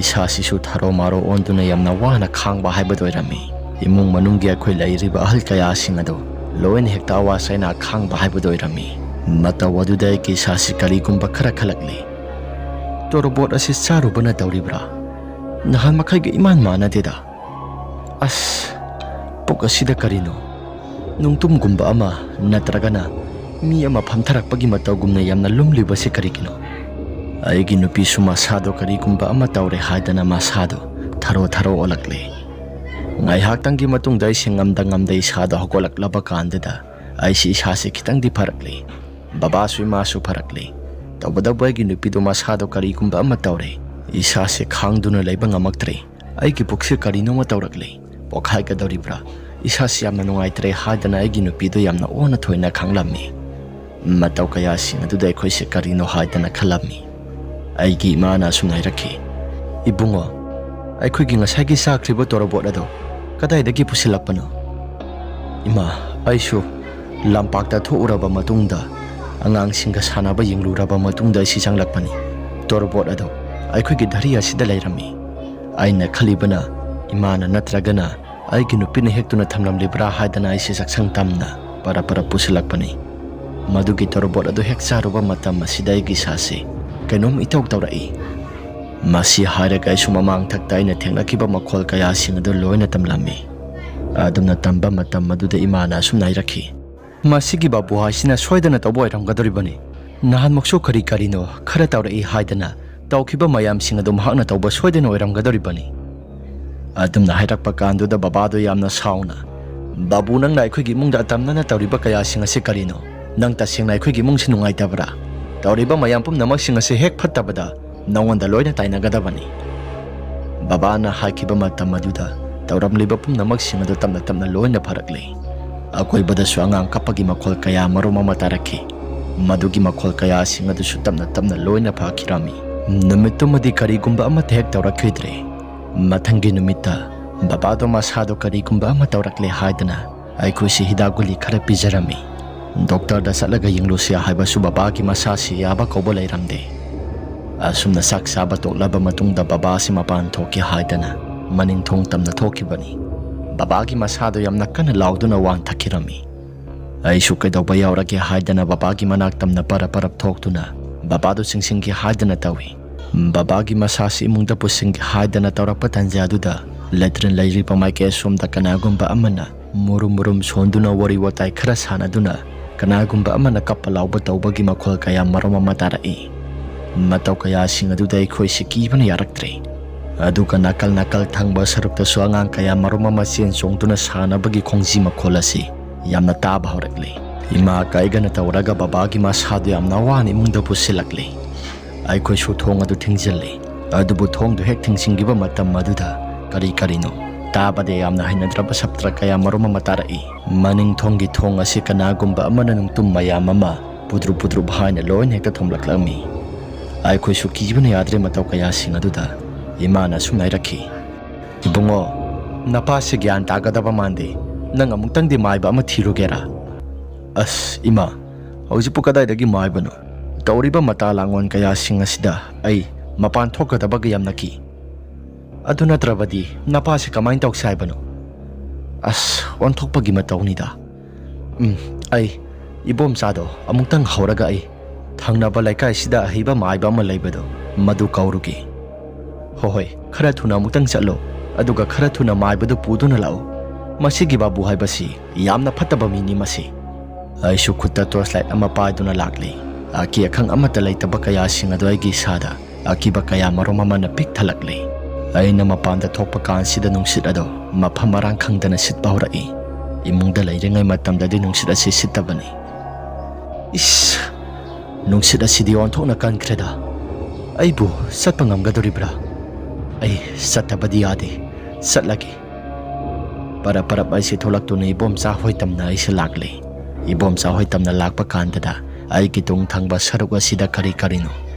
ꯏꯁꯥꯁꯤꯁꯨ ꯊꯥꯔꯣ ꯃꯥꯔꯣ ꯑꯣꯟꯗꯨꯅ ꯌꯥꯝꯅ ꯋꯥꯅ ꯈꯥꯡꯕ ꯍꯥꯏꯕꯗꯨ ꯑꯣꯏꯔꯝꯃꯤ꯫ ꯏꯃꯨꯡ ꯃꯅꯨꯡꯒꯤ ꯑꯩꯈꯣꯏ ꯂꯩꯔꯤꯕ ꯑꯍꯜ ꯀꯌꯥꯁꯤꯡ ꯑꯗꯨ ꯂꯣꯏꯅ ꯍꯦꯛꯇ ꯑꯋꯥ ꯆꯥꯏꯅ ꯈꯥꯡꯕ ꯍꯥꯏꯕꯗꯨ ꯑꯣꯏꯔꯝꯃꯤ꯫ ꯃꯇꯧ ꯑꯗꯨꯗ ꯑꯩꯒꯤ ꯏꯁꯥꯁꯤ ꯀꯔꯤꯒꯨꯝꯕ ꯈꯔ ꯈꯜꯂꯛꯂꯤ꯫ "ꯇꯣꯔꯕꯣꯠ ꯑꯁꯤ ꯆꯥꯔꯨꯕꯅ ꯇꯧꯔꯤꯕ꯭ꯔꯥ? ꯅꯍꯥꯟ ꯃꯈꯩꯒ ꯏꯃꯥꯟ ꯃꯥꯟꯅꯗꯦꯗ꯫ ꯑꯁ, ꯄꯨꯛ ꯑꯁꯤꯗ ꯀꯔꯤꯅꯣ? ꯅꯨꯡꯇꯨꯝꯒꯨꯝꯕ ꯑꯃ ꯅꯠꯇ꯭ꯔꯒꯅ ꯃꯤ ꯑꯃ ꯐꯝꯊꯔꯛꯄꯒꯤ ꯃꯇꯧꯒꯨꯝꯅ ꯌꯥꯝꯅ ꯂꯨꯝꯂꯤꯕꯁꯤ ꯀꯔꯤꯒꯤꯅꯣ?" ꯑꯩꯒꯤ ꯅꯨꯄꯤꯁꯨ ꯃꯁꯥꯗꯣ ꯀꯔꯤꯒꯨꯝꯕ ꯑꯃ ꯇꯧꯔꯦ ꯍꯥꯏꯗꯅ ꯃꯁꯥꯗꯣ ꯊꯔꯣ ꯊꯔꯣ ꯑꯣꯜꯂꯛꯂꯦ꯫ ꯉꯥꯏꯍꯥꯛꯇꯪꯒꯤ ꯃꯇꯨꯡꯗ ꯑꯩꯁꯦ ꯉꯝꯗ ꯉꯝꯗ ꯏꯁꯥꯗꯣ ꯍꯧꯒꯠꯂꯛꯂꯕ ꯀꯥꯟꯗꯨꯗ ꯑꯩꯁꯤ ꯏꯁꯥꯁꯦ ꯈꯤꯇꯪꯗꯤ ꯐꯔꯛꯂꯦ꯫ ꯕꯕꯥꯁꯨ ꯏꯃꯥꯁꯨ ꯐꯔꯛꯂꯦ꯫ ꯇꯧꯕꯇꯕꯨ ꯑꯩꯒꯤ ꯅꯨꯄꯤꯗꯣ ꯃꯁꯥꯗꯣ ꯀꯔꯤꯒꯨꯝꯕ ꯑꯃ ꯇꯧꯔꯦ꯫ ꯏꯁꯥꯁꯦ ꯈꯥꯡꯗꯨꯅ ꯂꯩꯕ ꯉꯝꯃꯛꯇ꯭ꯔꯦ꯫ ꯑꯩꯒꯤ ꯄꯨꯛꯁꯦ ꯀꯔꯤꯅꯣꯃ ꯇꯧꯔꯛꯂꯦ꯫ ꯄꯣꯛꯈꯥꯏꯒꯗꯧꯔꯤꯕ꯭ꯔꯥ? ꯏꯁꯥꯁꯤ ꯌꯥꯝꯅ ꯅꯨꯡꯉꯥꯏꯇ꯭ꯔꯦ ꯍꯥꯏꯗꯅ ꯑꯩꯒꯤ ꯅꯨꯄꯤꯗꯣ ꯌꯥꯝꯅ ꯑꯣꯟꯅ ꯊꯣꯏꯅ ꯈꯪꯂꯝꯃꯤ꯫ ꯃꯇꯧ ꯀꯌꯥꯁꯤꯡ ꯑꯗꯨꯗ ꯑꯩꯈꯣꯏꯁꯦ ꯀꯔꯤꯅꯣ ꯍꯥꯏꯗꯅ ꯈꯜꯂꯝꯃꯤ꯫ ꯑꯩꯒꯤ ꯏꯃꯥꯅ ꯑꯁꯨꯝꯅ ꯍꯥꯏꯔꯛꯈꯤ, "ꯏꯕꯨꯡꯉꯣ, ꯑꯩꯈꯣꯏꯒꯤ ꯉꯁꯥꯏꯒꯤ ꯆꯥꯈ꯭ꯔꯤꯕ ꯇꯣꯔꯕꯣꯠ ꯑꯗꯣ ꯀꯗꯥꯏꯗꯒꯤ ꯄꯨꯁꯤꯜꯂꯛꯄꯅꯣ?" "ꯏꯃꯥ, ꯑꯩꯁꯨ ꯂꯝꯄꯥꯛꯇ ꯊꯣꯛꯎꯔꯕ ꯃꯇꯨꯡꯗ, ꯑꯉꯥꯡꯁꯤꯡꯒ ꯁꯥꯟꯅꯕ ꯌꯦꯡꯂꯨꯔꯕ ꯃꯇꯨꯡꯗ ꯑꯩꯁꯤ ꯆꯪꯂꯛꯄꯅꯤ꯫ ꯇꯣꯔꯕꯣꯠ ꯑꯗꯣ ꯑꯩꯈꯣꯏꯒꯤ ꯙꯔꯤ ꯑꯁꯤꯗ ꯂꯩꯔꯝꯃꯤ꯫ ꯑꯩꯅ ꯈꯜꯂꯤꯕꯅ ꯏꯃꯥꯅ ꯅꯠꯇ꯭ꯔꯒꯅ ꯑꯩꯒꯤ ꯅꯨꯄꯤꯅ ꯍꯦꯛꯇꯨꯅ ꯊꯝꯂꯝꯂꯤꯕ꯭ꯔꯥ ꯍꯥꯏꯗꯅ ꯑꯩꯁꯦ ꯆꯥꯛꯁꯪ ꯇꯝꯅ ꯄꯔꯞ ꯄꯔꯞ ꯄꯨꯁꯤꯜꯂꯛꯄꯅꯤ꯫ ꯃꯗꯨꯒꯤ ꯇꯣꯔꯕꯣꯠ ꯑꯗꯨ ꯍꯦꯛ ꯆꯥꯔꯨꯕ ꯃꯇꯝ ꯑꯁꯤꯗ ꯑꯩꯒꯤ ꯏꯁꯥꯁꯦ ꯀꯩꯅꯣꯝ ꯏꯇꯧ ꯇꯧꯔꯛꯏ꯫ ꯃꯁꯤ ꯍꯥꯏꯔꯒ ꯑꯩꯁꯨ ꯃꯃꯥꯡ ꯊꯛꯇ ꯑꯩꯅ ꯊꯦꯡꯅꯈꯤꯕ ꯃꯈꯣꯜ ꯀꯌꯥꯁꯤꯡ ꯑꯗꯨ ꯂꯣꯏꯅ ꯇꯝꯂꯝꯃꯤ꯫ ꯑꯗꯨꯝꯅ ꯇꯝꯕ ꯃꯇꯝ ꯑꯗꯨꯗ ꯏꯃꯥꯅ ꯑꯁꯨꯝꯅ ꯍꯥꯏꯔꯛꯈꯤ, "ꯃꯁꯤꯒꯤ ꯕꯥꯕꯨ ꯍꯥꯏꯁꯤꯅ ꯁꯣꯏꯗꯅ ꯇꯧꯕ ꯑꯣꯏꯔꯝꯒꯗꯧꯔꯤꯕꯅꯤ꯫ ꯅꯍꯥꯟꯃꯨꯛꯁꯨ ꯀꯔꯤ ꯀꯔꯤꯅꯣ ꯈꯔ ꯇꯧꯔꯛꯏ ꯍꯥꯏꯗꯅ ꯇꯧꯈꯤꯕ ꯃꯌꯥꯝꯁꯤꯡ ꯑꯗꯨ ꯃꯍꯥꯛꯅ ꯇꯧꯕ ꯁꯣꯏꯗꯅ ꯑꯣꯏꯔꯝꯒꯗꯧꯔꯤꯕꯅꯤ"꯫ ꯑꯗꯨꯝꯅ ꯍꯥꯏꯔꯛꯄ ꯀꯥꯟꯗꯨꯗ ꯕꯕꯥꯗꯣ ꯌꯥꯝꯅ ꯁꯥꯎꯅ, "ꯕꯥꯕꯨ, ꯅꯪꯅ ꯑꯩꯈꯣꯏꯒꯤ ꯏꯃꯨꯡꯗ ꯑꯇꯝꯅꯅ ꯇꯧꯔꯤꯕ ꯀꯌꯥꯁꯤꯡ ꯑꯁꯤ ꯀꯔꯤꯅꯣ? ꯅꯪ ꯇꯁꯦꯡꯅ ꯑꯩꯈꯣꯏꯒꯤ ꯏꯃꯨꯡꯁꯤ ꯅꯨꯡꯉꯥꯏꯇꯕ꯭ꯔꯥ? ꯇꯧꯔꯤꯕ ꯃꯌꯥꯝ ꯄꯨꯝꯅꯃꯛꯁꯤꯡ ꯑꯁꯤ ꯍꯦꯛ ꯐꯠꯇꯕꯗ ꯅꯉꯣꯟꯗ ꯂꯣꯏꯅ ꯇꯥꯏꯅꯒꯗꯕꯅꯤ"꯫ ꯕꯕꯥꯅ ꯍꯥꯏꯈꯤꯕ ꯃꯇꯝ ꯑꯗꯨꯗ ꯇꯧꯔꯝꯂꯤꯕ ꯄꯨꯝꯅꯃꯛꯁꯤꯡ ꯑꯗꯨ ꯇꯞꯅ ꯇꯞꯅ ꯂꯣꯏꯅ ꯐꯔꯛꯂꯦ꯫ ꯑꯀꯣꯏꯕꯗꯁꯨ ꯑꯉꯥꯡ ꯀꯞꯄꯒꯤ ꯃꯈꯣꯜ ꯀꯌꯥ ꯃꯔꯨꯝ ꯑꯃ ꯇꯥꯔꯛꯈꯤ꯫ ꯃꯗꯨꯒꯤ ꯃꯈꯣꯜ ꯀꯌꯥꯁꯤꯡ ꯑꯗꯨꯁꯨ ꯇꯞꯅ ꯇꯞꯅ ꯂꯣꯏꯅ ꯐꯈꯤꯔꯝꯃꯤ꯫ ꯅꯨꯃꯤꯠꯇꯨꯃꯗꯤ ꯀꯔꯤꯒꯨꯝꯕ ꯑꯃꯠꯇ ꯍꯦꯛ ꯇꯧꯔꯛꯈꯤꯗ꯭ꯔꯦ꯫ ꯃꯊꯪꯒꯤ ꯅꯨꯃꯤꯠꯇ ꯕꯕꯥꯗꯣ ꯃꯁꯥꯗꯣ ꯀꯔꯤꯒꯨꯝꯕ ꯑꯃ ꯇꯧꯔꯛꯂꯦ ꯍꯥꯏꯗꯅ ꯑꯩꯈꯣꯏꯁꯤ ꯍꯤꯗꯥꯛ ꯒꯨꯂꯤ ꯈꯔ ꯄꯤꯖꯔꯝꯃꯤ꯫ ꯗꯣꯛꯇꯔꯗ ꯆꯠꯂꯒ ꯌꯦꯡꯂꯨꯁꯤ ꯍꯥꯏꯕꯁꯨ ꯕꯕꯥꯒꯤ ꯃꯁꯥꯁꯤ ꯌꯥꯕ ꯀꯧꯕ ꯂꯩꯔꯝꯗꯦ꯫ ꯑꯁꯨꯝꯅ ꯆꯥꯛ ꯆꯥꯕ ꯇꯣꯛꯂꯕ ꯃꯇꯨꯡꯗ ꯕꯕꯥꯁꯤ ꯃꯄꯥꯟ ꯊꯣꯛꯀꯦ ꯍꯥꯏꯗꯅ ꯃꯅꯤꯡ ꯊꯣꯡ ꯇꯝꯅ ꯊꯣꯛꯈꯤꯕꯅꯤ꯫ ꯕꯕꯥꯒꯤ ꯃꯁꯥꯗꯣ ꯌꯥꯝꯅ ꯀꯟꯅ ꯂꯥꯎꯗꯨꯅ ꯋꯥꯟꯊꯈꯤꯔꯝꯃꯤ꯫ ꯑꯩꯁꯨ ꯀꯩꯗꯧꯕ ꯌꯥꯎꯔꯒꯦ ꯍꯥꯏꯗꯅ ꯕꯕꯥꯒꯤ ꯃꯅꯥꯛ ꯇꯝꯅ ꯄꯔꯞ ꯄꯔꯞ ꯊꯣꯛꯇꯨꯅ ꯕꯕꯥꯗꯨ ꯆꯤꯡꯁꯤꯟꯒꯦ ꯍꯥꯏꯗꯅ ꯇꯧꯏ꯫ ꯕꯕꯥꯒꯤ ꯃꯁꯥꯁꯤ ꯏꯃꯨꯡꯗ ꯄꯨꯁꯤꯟꯒꯦ ꯍꯥꯏꯗꯅ ꯇꯧꯔꯛꯄ ꯇꯟꯖꯥꯗꯨꯗ ꯂꯦꯇ꯭ꯔꯤꯟ ꯂꯩꯔꯤꯕ ꯃꯥꯏꯀꯩ ꯑꯁꯣꯝꯗ ꯀꯅꯥꯒꯨꯝꯕ ꯑꯃꯅ ꯃꯨꯔꯨꯝ ꯃꯨꯔꯨꯝ ꯁꯣꯟꯗꯨꯅ ꯋꯥꯔꯤ ꯋꯥꯇꯥꯏ ꯈꯔ ꯁꯥꯟꯅꯗꯨꯅ ꯀꯅꯥꯒꯨꯝꯕ ꯑꯃꯅ ꯀꯞꯄ ꯂꯥꯎꯕ ꯇꯧꯕꯒꯤ ꯃꯈꯣꯜ ꯀꯌꯥ ꯃꯔꯨꯝ ꯑꯃ ꯇꯥꯔꯛꯏ꯫ ꯃꯇꯧ ꯀꯌꯥꯁꯤꯡ ꯑꯗꯨꯗ ꯑꯩꯈꯣꯏꯁꯤ ꯀꯤꯕꯅ ꯌꯥꯔꯛꯇ꯭ꯔꯦ꯫ ꯑꯗꯨꯒ ꯅꯥꯀꯜ ꯅꯥꯀꯜ ꯊꯪꯕ ꯁꯔꯨꯛꯇꯁꯨ ꯑꯉꯥꯡ ꯀꯌꯥ ꯃꯔꯨꯝ ꯑꯃ ꯆꯦꯟ ꯆꯣꯡꯗꯨꯅ ꯁꯥꯟꯅꯕꯒꯤ ꯈꯣꯡꯖꯤ ꯃꯈꯣꯜ ꯑꯁꯤ ꯌꯥꯝꯅ ꯇꯥꯕ ꯍꯧꯔꯛꯂꯦ꯫ ꯏꯃꯥ ꯀꯥꯏꯒꯅ ꯇꯧꯔꯒ ꯕꯕꯥꯒꯤ ꯃꯁꯥꯗꯨ ꯌꯥꯝꯅ ꯋꯥꯅ ꯏꯃꯨꯡꯗ ꯄꯨꯁꯤꯜꯂꯛꯂꯦ꯫ ꯑꯩꯈꯣꯏꯁꯨ ꯊꯣꯡ ꯑꯗꯨ ꯊꯤꯡꯖꯤꯜꯂꯦ꯫ ꯑꯗꯨꯕꯨ ꯊꯣꯡꯗꯨ ꯍꯦꯛ ꯊꯤꯡꯖꯤꯟꯈꯤꯕ ꯃꯇꯝ ꯑꯗꯨꯗ ꯀꯔꯤ ꯀꯔꯤꯅꯣ ꯇꯥꯕꯗ ꯌꯥꯝꯅ ꯍꯩꯅꯗ꯭ꯔꯕ ꯁꯞꯇ꯭ꯔ ꯀꯌꯥ ꯃꯔꯨꯝ ꯑꯃ ꯇꯥꯔꯛꯏ꯫ ꯃꯅꯤꯡ ꯊꯣꯡꯒꯤ ꯊꯣꯡ ꯑꯁꯤ ꯀꯅꯥꯒꯨꯝꯕ ꯑꯃꯅ ꯅꯨꯡꯇꯨꯝ ꯃꯌꯥꯝ ꯑꯃ ꯄꯨꯗ꯭ꯔꯨꯞ ꯄꯨꯗ꯭ꯔꯨꯞ ꯍꯥꯏꯅ ꯂꯣꯏꯅ ꯍꯦꯛꯇ ꯊꯣꯝꯂꯛꯂꯝꯃꯤ꯫ ꯑꯩꯈꯣꯏꯁꯨ ꯀꯤꯕꯅ ꯌꯥꯗ꯭ꯔꯦ ꯃꯇꯧ ꯀꯌꯥꯁꯤꯡ ꯑꯗꯨꯗ꯫ ꯏꯃꯥꯅ ꯑꯁꯨꯝꯅ ꯍꯥꯏꯔꯛꯈꯤ, "ꯏꯕꯨꯡꯉꯣ, ꯅꯄꯥꯁꯦ ꯒ꯭ꯌꯥꯟ ꯇꯥꯒꯗꯕ ꯃꯥꯟꯗꯦ꯫ ꯅꯪ ꯑꯃꯨꯛꯇꯪꯗꯤ ꯃꯥꯏꯕ ꯑꯃ ꯊꯤꯔꯨꯒꯦꯔꯥ?" "ꯑꯁ ꯏꯃꯥ, ꯍꯧꯖꯤꯛꯄꯨ ꯀꯗꯥꯏꯗꯒꯤ ꯃꯥꯏꯕꯅꯣ? ꯇꯧꯔꯤꯕ ꯃꯇꯥ ꯂꯥꯡꯑꯣꯟ ꯀꯌꯥꯁꯤꯡ ꯑꯁꯤꯗ ꯑꯩ ꯃꯄꯥꯟ ꯊꯣꯛꯀꯗꯕꯒ ꯌꯥꯝꯅ ꯀꯤ꯫ ꯑꯗꯨ ꯅꯠꯇ꯭ꯔꯕꯗꯤ ꯅꯄꯥꯁꯦ ꯀꯃꯥꯏꯅ ꯇꯧꯁꯦ ꯍꯥꯏꯕꯅꯣ?" "ꯑꯁ, ꯑꯣꯟꯊꯣꯛꯄꯒꯤ ꯃꯇꯧꯅꯤꯗ꯫ ꯎꯝ, ꯑꯩ ꯏꯕꯣꯝꯆꯥꯗꯣ ꯑꯃꯨꯛꯇꯪ ꯍꯧꯔꯒ ꯑꯩ ꯊꯪꯅꯕ ꯂꯩꯀꯥꯏꯁꯤꯗ ꯑꯍꯩꯕ ꯃꯥꯏꯕ ꯑꯃ ꯂꯩꯕꯗꯣ, ꯃꯗꯨ ꯀꯧꯔꯨꯒꯦ"꯫ "ꯄꯣꯍꯣꯏ, ꯈꯔ ꯊꯨꯅ ꯑꯃꯨꯛꯇꯪ ꯆꯠꯂꯨ, ꯑꯗꯨꯒ ꯈꯔ ꯊꯨꯅ ꯃꯥꯏꯕꯗꯨ ꯄꯨꯗꯨꯅ ꯂꯥꯛꯎ꯫ ꯃꯁꯤꯒꯤ ꯕꯥꯕꯨ ꯍꯥꯏꯕꯁꯤ ꯌꯥꯝꯅ ꯐꯠꯇꯕ ꯃꯤꯅꯤ ꯃꯁꯤ꯫" ꯑꯩꯁꯨ ꯈꯨꯠꯇ torch light ꯑꯃ ꯄꯥꯏꯗꯨꯅ ꯂꯥꯛꯂꯤ꯫ ꯑꯀꯤ ꯑꯈꯪ ꯑꯃꯠꯇ ꯂꯩꯇꯕ ꯀꯌꯥꯁꯤꯡ ꯑꯗꯨ ꯑꯩꯒꯤ ꯏꯁꯥꯗ ꯑꯀꯤꯕ ꯀꯌꯥ ꯃꯔꯨꯝ ꯑꯃꯅ ꯄꯤꯛ ꯊꯜꯂꯛꯂꯤ꯫ ꯑꯩꯅ ꯃꯄꯥꯟꯗ ꯊꯣꯛꯄ ꯀꯥꯟꯁꯤꯗ ꯅꯨꯡꯁꯤꯠ ꯑꯗꯨ ꯃꯐꯝ ꯃꯔꯥꯡ ꯈꯪꯗꯅ ꯁꯤꯠꯄ ꯍꯧꯔꯛꯏ꯫ ꯏꯃꯨꯡꯗ ꯂꯩꯔꯤꯉꯩ ꯃꯇꯝꯗꯗꯤ ꯅꯨꯡꯁꯤꯠ ꯑꯁꯤ ꯁꯤꯠꯇꯕꯅꯤ꯫ ꯏꯁ! ꯅꯨꯡꯁꯤꯠ ꯑꯁꯤꯗꯤ ꯑꯣꯟꯊꯣꯛꯅ ꯀꯟꯈ꯭ꯔꯦꯗ꯫ ꯑꯩꯕꯨ ꯆꯠꯄ ꯉꯝꯒꯗꯧꯔꯤꯕ꯭ꯔꯥ? ꯑꯩ ꯆꯠꯇꯕꯗꯤ ꯌꯥꯗꯦ꯫ ꯆꯠꯂꯒꯦ꯫ ꯄꯔꯞ ꯄꯔꯞ ꯑꯩꯁꯦ ꯊꯣꯛꯂꯛꯇꯨꯅ ꯏꯕꯣꯝꯆꯥ ꯍꯣꯏ ꯇꯝꯅ ꯑꯩꯁꯦ ꯂꯥꯛꯂꯦ꯫ ꯏꯕꯣꯝꯆꯥ ꯍꯣꯏ ꯇꯝꯅ ꯂꯥꯛꯄ ꯀꯥꯟꯗꯗ ꯑꯩꯒꯤ ꯇꯨꯡ ꯊꯪꯕ ꯁꯔꯨꯛ ꯑꯁꯤꯗ ꯀꯔꯤ ꯀꯔꯤꯅꯣ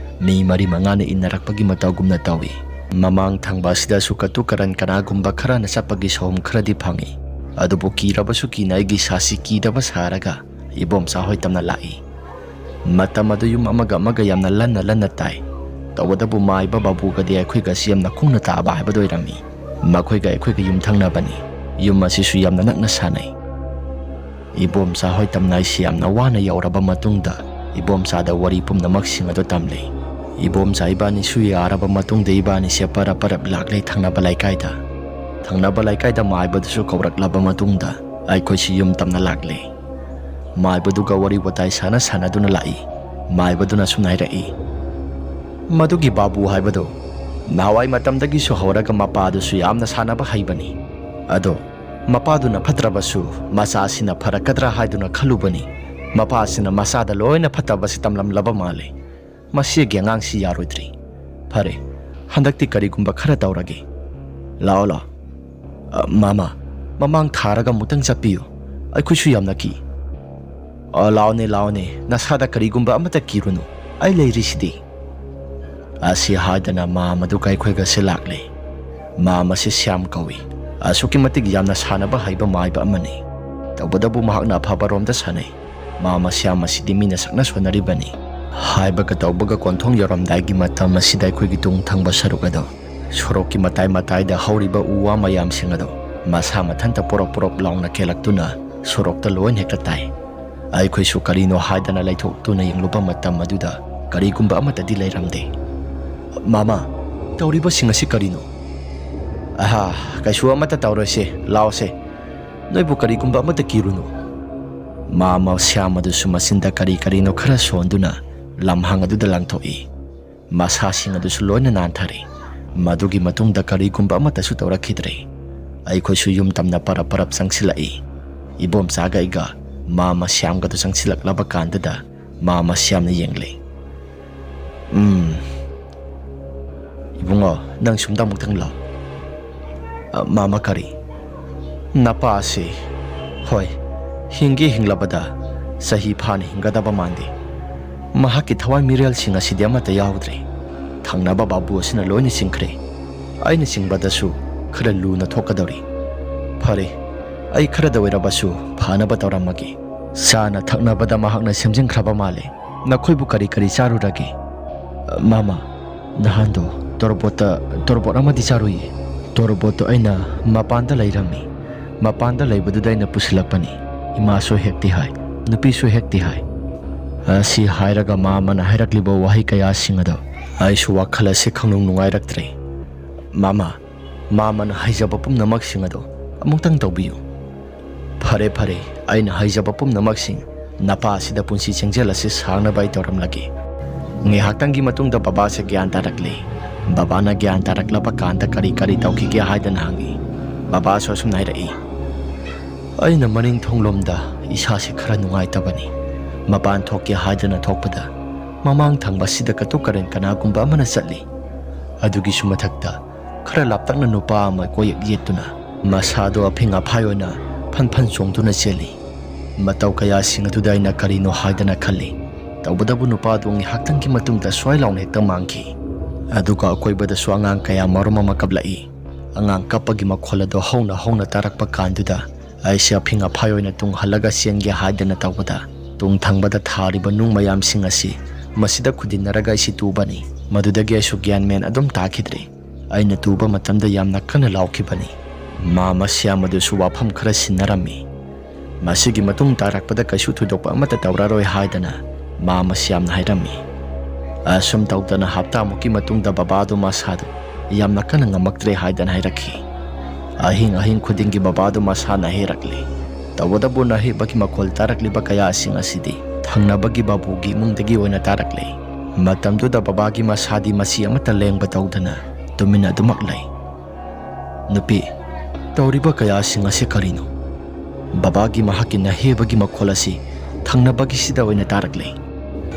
ꯃꯤ ꯃꯔꯤ ꯃꯉꯥꯅ ꯏꯟꯅꯔꯛꯄꯒꯤ ꯃꯇꯧꯒꯨꯝꯅ ꯇꯧꯏ꯫ ꯃꯃꯥꯡ ꯊꯪꯕ ꯑꯁꯤꯗꯁꯨ ꯀꯇꯨ ꯀꯔꯟ ꯀꯅꯥꯒꯨꯝꯕ ꯈꯔꯅ ꯆꯠꯄꯒꯤ ꯁꯥꯍꯨꯝ ꯈꯔꯗꯤ ꯐꯪꯏ꯫ ꯑꯗꯨꯕꯨ ꯀꯤꯔꯕꯁꯨ ꯀꯤꯅ ꯑꯩꯒꯤ ꯏꯁꯥꯁꯤ ꯀꯤꯗꯕ ꯁꯥꯔꯒ ꯏꯕꯣꯝꯆꯥ ꯍꯣꯏ ꯇꯝꯅ ꯂꯥꯛꯏ꯫ ꯃꯇꯝ ꯑꯗꯨ ꯌꯨꯝ ꯑꯃꯒ ꯑꯃꯒ ꯌꯥꯝꯅ ꯂꯟꯅ ꯂꯟꯅ ꯇꯥꯏ꯫ ꯇꯧꯕꯇꯕꯨ ꯃꯥꯏꯕ ꯕꯥꯕꯨꯒꯗꯤ ꯑꯩꯈꯣꯏꯒꯁꯤ ꯌꯥꯝꯅ ꯈꯣꯡꯅ ꯇꯥꯕ ꯍꯥꯏꯕꯗꯨ ꯑꯣꯏꯔꯝꯃꯤ꯫ ꯃꯈꯣꯏꯒ ꯑꯩꯈꯣꯏꯒ ꯌꯨꯝꯊꯪꯅꯕꯅꯤ꯫ ꯌꯨꯝ ꯑꯁꯤꯁꯨ ꯌꯥꯝꯅ ꯅꯛꯅ ꯁꯥꯟꯅꯩ꯫ ꯏꯕꯣꯝꯆꯥ ꯍꯣꯏ ꯇꯝꯅ ꯑꯩꯁꯤ ꯌꯥꯝꯅ ꯋꯥꯅ ꯌꯧꯔꯕ ꯃꯇꯨꯡꯗ ꯏꯕꯣꯝꯆꯥꯗ ꯋꯥꯔꯤ ꯄꯨꯝꯅꯃꯛꯁꯤꯡ ꯑꯗꯨ ꯇꯝꯂꯤ꯫ ꯏꯕꯣꯝꯆꯥ ꯏꯕꯥꯅꯤꯁꯨ ꯌꯥꯔꯕ ꯃꯇꯨꯡꯗ ꯏꯕꯥꯅꯤꯁꯦ ꯄꯔꯞ ꯄꯔꯞ ꯂꯥꯛꯂꯦ ꯊꯪꯅꯕ ꯂꯩꯀꯥꯏꯗ꯫ ꯊꯪꯅꯕ ꯂꯩꯀꯥꯏꯗ ꯃꯥꯏꯕꯗꯨꯁꯨ ꯀꯧꯔꯛꯂꯕ ꯃꯇꯨꯡꯗ ꯑꯩꯈꯣꯏꯁꯤ ꯌꯨꯝ ꯇꯝꯅ ꯂꯥꯛꯂꯦ꯫ ꯃꯥꯏꯕꯗꯨꯒ ꯋꯥꯔꯤ ꯋꯥꯇꯥꯏ ꯁꯥꯟꯅ ꯁꯥꯟꯅꯗꯨꯅ ꯂꯥꯛꯏ꯫ ꯃꯥꯏꯕꯗꯨꯅ ꯁꯨꯝ ꯍꯥꯏꯔꯛꯏ, "ꯃꯗꯨꯒꯤ ꯕꯥꯕꯨ ꯍꯥꯏꯕꯗꯨ ꯅꯍꯥꯟꯋꯥꯏ ꯃꯇꯝꯗꯒꯤꯁꯨ ꯍꯧꯔꯒ ꯃꯄꯥꯗꯨꯁꯨ ꯌꯥꯝꯅ ꯁꯥꯟꯅꯕ ꯍꯩꯕꯅꯤ꯫ ꯑꯗꯣ ꯃꯄꯥꯗꯨꯅ ꯐꯠꯇ꯭ꯔꯕꯁꯨ ꯃꯆꯥꯁꯤꯅ ꯐꯔꯛꯀꯗ꯭ꯔꯥ ꯍꯥꯏꯗꯨꯅ ꯈꯜꯂꯨꯕꯅꯤ꯫ ꯃꯄꯥꯁꯤꯅ ꯃꯆꯥꯗ ꯂꯣꯏꯅ ꯐꯠꯇꯕꯁꯤ ꯇꯝꯂꯝꯂꯕ ꯃꯥꯜꯂꯦ꯫ ꯃꯁꯤꯒꯤ ꯑꯉꯥꯡꯁꯤ ꯌꯥꯔꯣꯏꯗ꯭ꯔꯤ꯫ ꯐꯔꯦ, ꯍꯟꯗꯛꯇꯤ ꯀꯔꯤꯒꯨꯝꯕ ꯈꯔ ꯇꯧꯔꯒꯦ꯫ ꯂꯥꯛꯑꯣ, ꯂꯥꯛꯑꯣ꯫ ꯑ, ꯃꯥꯃ, ꯃꯃꯥꯡ ꯊꯥꯔꯒ ꯑꯃꯨꯛꯇꯪ ꯆꯠꯄꯤꯌꯨ꯫ ꯑꯩꯈꯣꯏꯁꯨ ꯌꯥꯝꯅ ꯀꯤ꯫" "ꯑ, ꯂꯥꯛꯑꯣꯅꯦ, ꯂꯥꯛꯑꯣꯅꯦ, ꯅꯁꯥꯗ ꯀꯔꯤꯒꯨꯝꯕ ꯑꯃꯠꯇ ꯀꯤꯔꯨꯅꯨ, ꯑꯩ ꯂꯩꯔꯤꯁꯤꯗꯤ꯫" ꯑꯁꯤ ꯍꯥꯏꯗꯅ ꯃꯥꯃꯗꯨꯒ ꯑꯩꯈꯣꯏꯒꯁꯦ ꯂꯥꯛꯂꯦ꯫ ꯃꯥꯃꯁꯦ ꯁ꯭ꯌꯥꯝ ꯀꯧꯏ꯫ ꯑꯁꯨꯛꯀꯤ ꯃꯇꯤꯛ ꯌꯥꯝꯅ ꯁꯥꯟꯅꯕ ꯍꯩꯕ ꯃꯥꯏꯕ ꯑꯃꯅꯤ꯫ ꯇꯧꯕꯇꯕꯨ ꯃꯍꯥꯛꯅ ꯑꯐꯕꯔꯣꯝꯗ ꯁꯥꯟꯅꯩ꯫ ꯃꯥꯃ ꯁ꯭ꯌꯥꯝ ꯑꯁꯤꯗꯤ ꯃꯤꯅ ꯁꯛꯅ ꯁꯣꯟꯅꯔꯤꯕꯅꯤ꯫ ꯍꯥꯏꯕꯒ ꯇꯧꯕꯒ ꯀꯣꯟꯊꯣꯡ ꯌꯧꯔꯝꯗꯥꯏꯒꯤ ꯃꯇꯝ ꯑꯁꯤꯗ ꯑꯩꯈꯣꯏꯒꯤ ꯇꯨꯡ ꯊꯪꯕ ꯁꯔꯨꯛ ꯑꯗꯣ, ꯁꯣꯔꯣꯛꯀꯤ ꯃꯇꯥꯏ ꯃꯇꯥꯏꯗ ꯍꯧꯔꯤꯕ ꯎ ꯋꯥ ꯃꯌꯥꯝꯁꯤꯡ ꯑꯗꯣ ꯃꯁꯥ ꯃꯊꯟꯇ ꯄꯣꯔꯣꯞ ꯄꯣꯔꯣꯞ ꯂꯥꯎꯅ ꯀꯦꯜꯂꯛꯇꯨꯅ ꯁꯣꯔꯣꯛꯇ ꯂꯣꯏꯅ ꯍꯦꯛꯇ ꯇꯥꯏ꯫ ꯑꯩꯈꯣꯏꯁꯨ ꯀꯔꯤꯅꯣ ꯍꯥꯏꯗꯅ ꯂꯩꯊꯣꯛꯇꯨꯅ ꯌꯦꯡꯂꯨꯕ ꯃꯇꯝ ꯑꯗꯨꯗ ꯀꯔꯤꯒꯨꯝꯕ ꯑꯃꯠꯇꯗꯤ ꯂꯩꯔꯝꯗꯦ꯫ "ꯃꯥꯃ, "ꯇꯧꯔꯤꯕꯁꯤꯡ ꯑꯁꯤ ꯀꯔꯤꯅꯣ?" "ꯑꯍꯥ, ꯀꯩꯁꯨ ꯑꯃꯠꯇ ꯇꯧꯔꯣꯏꯁꯦ, ꯂꯥꯎꯁꯦ꯫ ꯅꯣꯏꯕꯨ ꯀꯔꯤꯒꯨꯝꯕ ꯑꯃꯠꯇ ꯀꯤꯔꯨꯅꯨ"꯫ ꯃꯥꯃ ꯁ꯭ꯌꯥꯝ ꯑꯗꯨꯁꯨ ꯃꯆꯤꯟꯗ ꯀꯔꯤ ꯀꯔꯤꯅꯣ ꯈꯔ ꯁꯣꯟꯗꯨꯅ ꯂꯝꯍꯥꯡ ꯑꯗꯨꯗ ꯂꯪꯊꯣꯛꯏ꯫ ꯃꯁꯥꯁꯤꯡ ꯑꯗꯨꯁꯨ ꯂꯣꯏꯅ ꯅꯥꯟꯊꯔꯦ꯫ ꯃꯗꯨꯒꯤ ꯃꯇꯨꯡꯗ ꯀꯔꯤꯒꯨꯝꯕ ꯑꯃꯠꯇꯁꯨ ꯇꯧꯔꯛꯈꯤꯗ꯭ꯔꯦ꯫ ꯑꯩꯈꯣꯏꯁꯨ ꯌꯨꯝ ꯇꯝꯅ ꯄꯔꯞ ꯄꯔꯞ ꯆꯪꯁꯤꯜꯂꯛꯏ꯫ ꯏꯕꯣꯝꯆꯥꯒ ꯑꯩꯒ ꯃꯥꯃ ꯁ꯭ꯌꯥꯝꯒꯗꯨ ꯆꯪꯁꯤꯜꯂꯛꯂꯕ ꯀꯥꯟꯗꯨꯗ ꯃꯥꯃ ꯁ꯭ꯌꯥꯝꯅ ꯌꯦꯡꯂꯦ꯫ "ꯎꯝ, ꯏꯕꯨꯡꯉꯣ, ꯅꯪ ꯁꯨꯝꯗ ꯑꯃꯨꯛꯇꯪ ꯂꯥꯎ"꯫ "ꯑ, ꯃꯥꯃ ꯀꯔꯤ?" "ꯅꯄꯥ ꯑꯁꯤ, ꯍꯣꯏ, ꯍꯤꯡꯒꯦ ꯍꯤꯡꯂꯕꯗ ꯆꯍꯤ ꯐꯥꯅ ꯍꯤꯡꯒꯗꯕ ꯃꯥꯟꯗꯦ꯫ ꯃꯍꯥꯛꯀꯤ ꯊꯋꯥꯏ ꯃꯤꯔꯦꯜꯁꯤꯡ ꯑꯁꯤꯗꯤ ꯑꯃꯠꯇ ꯌꯥꯎꯗ꯭ꯔꯦ꯫ ꯊꯪꯅꯕ ꯕꯥꯕꯨ ꯑꯁꯤꯅ ꯂꯣꯏꯅ ꯆꯤꯡꯈ꯭ꯔꯦ꯫ ꯑꯩꯅ ꯆꯤꯡꯕꯗꯁꯨ ꯈꯔ ꯂꯨꯅ ꯊꯣꯛꯀꯗꯧꯔꯤ꯫ ꯐꯔꯦ, ꯑꯩ ꯈꯔꯗ ꯑꯣꯏꯔꯕꯁꯨ ꯐꯅꯕ ꯇꯧꯔꯝꯃꯒꯦ꯫ ꯆꯥꯅ ꯊꯛꯅꯕꯗ ꯃꯍꯥꯛꯅ ꯁꯦꯝꯖꯤꯟꯈ꯭ꯔꯕ ꯃꯥꯜꯂꯦ꯫ ꯅꯈꯣꯏꯕꯨ ꯀꯔꯤ ꯀꯔꯤ ꯆꯥꯔꯨꯔꯒꯦ?" "ꯃꯥꯃ, ꯅꯍꯥꯟꯗꯣ ꯇꯣꯔꯕꯣꯠꯇ, ꯇꯣꯔꯕꯣꯠ ꯑꯃꯗꯤ ꯆꯥꯔꯨꯏꯌꯦ꯫ ꯇꯣꯔꯕꯣꯠꯇꯣ ꯑꯩꯅ ꯃꯄꯥꯟꯗ ꯂꯩꯔꯝꯃꯤ꯫ ꯃꯄꯥꯟꯗ ꯂꯩꯕꯗꯨꯗ ꯑꯩꯅ ꯄꯨꯁꯤꯜꯂꯛꯄꯅꯤ꯫ ꯏꯃꯥꯁꯨ ꯍꯦꯛꯇꯤ ꯍꯥꯏ, ꯅꯨꯄꯤꯁꯨ ꯍꯦꯛꯇꯤ ꯍꯥꯏ"꯫ ꯑꯁꯤ ꯍꯥꯏꯔꯒ ꯃꯥꯃꯅ ꯍꯥꯏꯔꯛꯂꯤꯕ ꯋꯥꯍꯩ ꯀꯌꯥꯁꯤꯡ ꯑꯗꯣ ꯑꯩꯁꯨ ꯋꯥꯈꯜ ꯑꯁꯦ ꯈꯪꯅꯨꯡ ꯅꯨꯡꯉꯥꯏꯔꯛꯇ꯭ꯔꯦ꯫ "ꯃꯥꯃ, ꯃꯥꯃꯅ ꯍꯥꯏꯖꯕ ꯄꯨꯝꯅꯃꯛꯁꯤꯡ ꯑꯗꯣ ꯑꯃꯨꯛꯇꯪ ꯇꯧꯕꯤꯌꯨ"꯫ "ꯐꯔꯦ, ꯐꯔꯦ, ꯑꯩꯅ ꯍꯥꯏꯖꯕ ꯄꯨꯝꯅꯃꯛꯁꯤꯡ ꯅꯄꯥ ꯑꯁꯤꯗ ꯄꯨꯟꯁꯤ ꯆꯦꯡꯖꯦꯜ ꯑꯁꯤ ꯁꯥꯡꯅꯕ ꯑꯩ ꯇꯧꯔꯝꯂꯒꯦ"꯫ ꯉꯥꯏꯍꯥꯛꯇꯪꯒꯤ ꯃꯇꯨꯡꯗ ꯕꯕꯥꯁꯦ ꯒ꯭ꯌꯥꯟ ꯇꯥꯔꯛꯂꯦ꯫ ꯕꯕꯥꯅ ꯒ꯭ꯌꯥꯟ ꯇꯥꯔꯛꯂꯕ ꯀꯥꯟꯗ ꯀꯔꯤ ꯀꯔꯤ ꯇꯧꯈꯤꯒꯦ ꯍꯥꯏꯗꯅ ꯍꯪꯉꯤ꯫ ꯕꯕꯥꯁꯨ ꯑꯁꯨꯝꯅ ꯍꯥꯏꯔꯛꯏ, "ꯑꯩꯅ ꯃꯅꯤꯡ ꯊꯣꯡꯂꯣꯝꯗ ꯏꯁꯥꯁꯦ ꯈꯔ ꯅꯨꯡꯉꯥꯏꯇꯕꯅꯤ꯫ ꯃꯄꯥꯟ ꯊꯣꯛꯀꯦ ꯍꯥꯏꯗꯅ ꯊꯣꯛꯄꯗ ꯃꯃꯥꯡ ꯊꯪꯕꯁꯤꯗ ꯀꯇꯨ ꯀꯔꯟ ꯀꯅꯥꯒꯨꯝꯕ ꯑꯃꯅ ꯆꯠꯂꯤ꯫ ꯑꯗꯨꯒꯤꯁꯨ ꯃꯊꯛꯇ ꯈꯔ ꯂꯥꯞꯇꯛꯅ ꯅꯨꯄꯥ ꯑꯃ ꯀꯣꯏꯌꯦꯛ ꯌꯦꯠꯇꯨꯅ ꯃꯁꯥꯗꯣ ꯑꯐꯤꯡ ꯑꯐꯥꯏ ꯑꯣꯏꯅ ꯐꯟ ꯐꯟ ꯆꯣꯡꯗꯨꯅ ꯆꯦꯜꯂꯤ꯫ ꯃꯇꯧ ꯀꯌꯥꯁꯤꯡ ꯑꯗꯨꯗ ꯑꯩꯅ ꯀꯔꯤꯅꯣ ꯍꯥꯏꯗꯅ ꯈꯜꯂꯤ꯫ ꯇꯧꯕꯇꯕꯨ ꯅꯨꯄꯥꯗꯨ ꯉꯥꯏꯍꯥꯛꯇꯪꯒꯤ ꯃꯇꯨꯡꯗ ꯁ꯭ꯋꯥꯏ ꯂꯥꯎꯅ ꯍꯦꯛꯇ ꯃꯥꯡꯈꯤ꯫ ꯑꯗꯨꯒ ꯑꯀꯣꯏꯕꯗꯁꯨ ꯑꯉꯥꯡ ꯀꯌꯥ ꯃꯔꯨꯝ ꯑꯃ ꯀꯞꯂꯛꯏ꯫ ꯑꯉꯥꯡ ꯀꯞꯄꯒꯤ ꯃꯈꯣꯜ ꯑꯗꯨ ꯍꯧꯅ ꯍꯧꯅ ꯇꯥꯔꯛꯄ ꯀꯥꯟꯗꯨꯗ ꯑꯩꯁꯦ ꯑꯐꯤꯡ ꯑꯐꯥꯏ ꯑꯣꯏꯅ ꯇꯨꯡ ꯍꯜꯂꯒ ꯆꯦꯟꯒꯦ ꯍꯥꯏꯗꯅ ꯇꯧꯕꯗ, ꯇꯨꯡ ꯊꯪꯕꯗ ꯊꯥꯔꯤꯕ ꯅꯨꯡ ꯃꯌꯥꯝꯁꯤꯡ ꯑꯁꯤ ꯃꯁꯤꯗ ꯈꯨꯗꯤꯟꯅꯔꯒ ꯑꯩꯁꯤ ꯇꯨꯕꯅꯤ꯫ ꯃꯗꯨꯗꯒꯤ ꯑꯩꯁꯨ ꯒ꯭ꯌꯥꯟ ꯃꯦꯟ ꯑꯗꯨꯝ ꯇꯥꯈꯤꯗ꯭ꯔꯦ꯫ ꯑꯩꯅ ꯇꯨꯕ ꯃꯇꯝꯗ ꯌꯥꯝꯅ ꯀꯟꯅ ꯂꯥꯎꯈꯤꯕꯅꯤ꯫ ꯃꯥꯃ ꯁ꯭ꯌꯥꯝ ꯑꯗꯨꯁꯨ ꯋꯥꯐꯝ ꯈꯔ ꯁꯤꯟꯅꯔꯝꯃꯤ꯫ ꯃꯁꯤꯒꯤ ꯃꯇꯨꯡ ꯇꯥꯔꯛꯄꯗ ꯀꯩꯁꯨ ꯊꯣꯏꯗꯣꯛꯄ ꯑꯃꯠꯇ ꯇꯧꯔꯔꯣꯏ ꯍꯥꯏꯗꯅ ꯃꯥꯃ ꯁ꯭ꯌꯥꯝꯅ ꯍꯥꯏꯔꯝꯃꯤ꯫ ꯑꯁꯨꯝ ꯇꯧꯗꯅ ꯍꯞꯇꯥꯃꯨꯛꯀꯤ ꯃꯇꯨꯡꯗ ꯕꯕꯥꯗꯨ ꯃꯁꯥꯗꯨ ꯌꯥꯝꯅ ꯀꯟꯅ ꯉꯝꯃꯛꯇ꯭ꯔꯦ ꯍꯥꯏꯗꯅ ꯍꯥꯏꯔꯛꯈꯤ꯫ ꯑꯍꯤꯡ ꯑꯍꯤꯡ ꯈꯨꯗꯤꯡꯒꯤ ꯕꯕꯥꯗꯨ ꯃꯁꯥ ꯅꯥꯍꯦꯔꯛꯂꯤ꯫ ꯇꯧꯕꯇꯕꯨ ꯅꯥꯍꯦꯕꯒꯤ ꯃꯈꯣꯜ ꯇꯥꯔꯛꯂꯤꯕ ꯀꯌꯥꯁꯤꯡ ꯑꯁꯤꯗꯤ ꯊꯪꯅꯕꯒꯤ ꯕꯥꯕꯨꯒꯤ ꯏꯃꯨꯡꯗꯒꯤ ꯑꯣꯏꯅ ꯇꯥꯔꯛꯂꯤ꯫ ꯃꯇꯝꯗꯨꯗ ꯕꯕꯥꯒꯤ ꯃꯁꯥꯗꯤ ꯃꯆꯤ ꯑꯃꯠꯇ ꯂꯦꯡꯕ ꯇꯧꯗꯅ ꯇꯨꯃꯤꯟꯅ ꯑꯗꯨꯃꯛ ꯂꯩ꯫ "ꯅꯨꯄꯤ, ꯇꯧꯔꯤꯕ ꯀꯌꯥꯁꯤꯡ ꯑꯁꯤ ꯀꯔꯤꯅꯣ?" ꯕꯕꯥꯒꯤ ꯃꯍꯥꯛꯀꯤ ꯅꯥꯍꯦꯕꯒꯤ ꯃꯈꯣꯜ ꯑꯁꯤ ꯊꯪꯅꯕꯒꯤꯁꯤꯗ ꯑꯣꯏꯅ ꯇꯥꯔꯛꯂꯤ꯫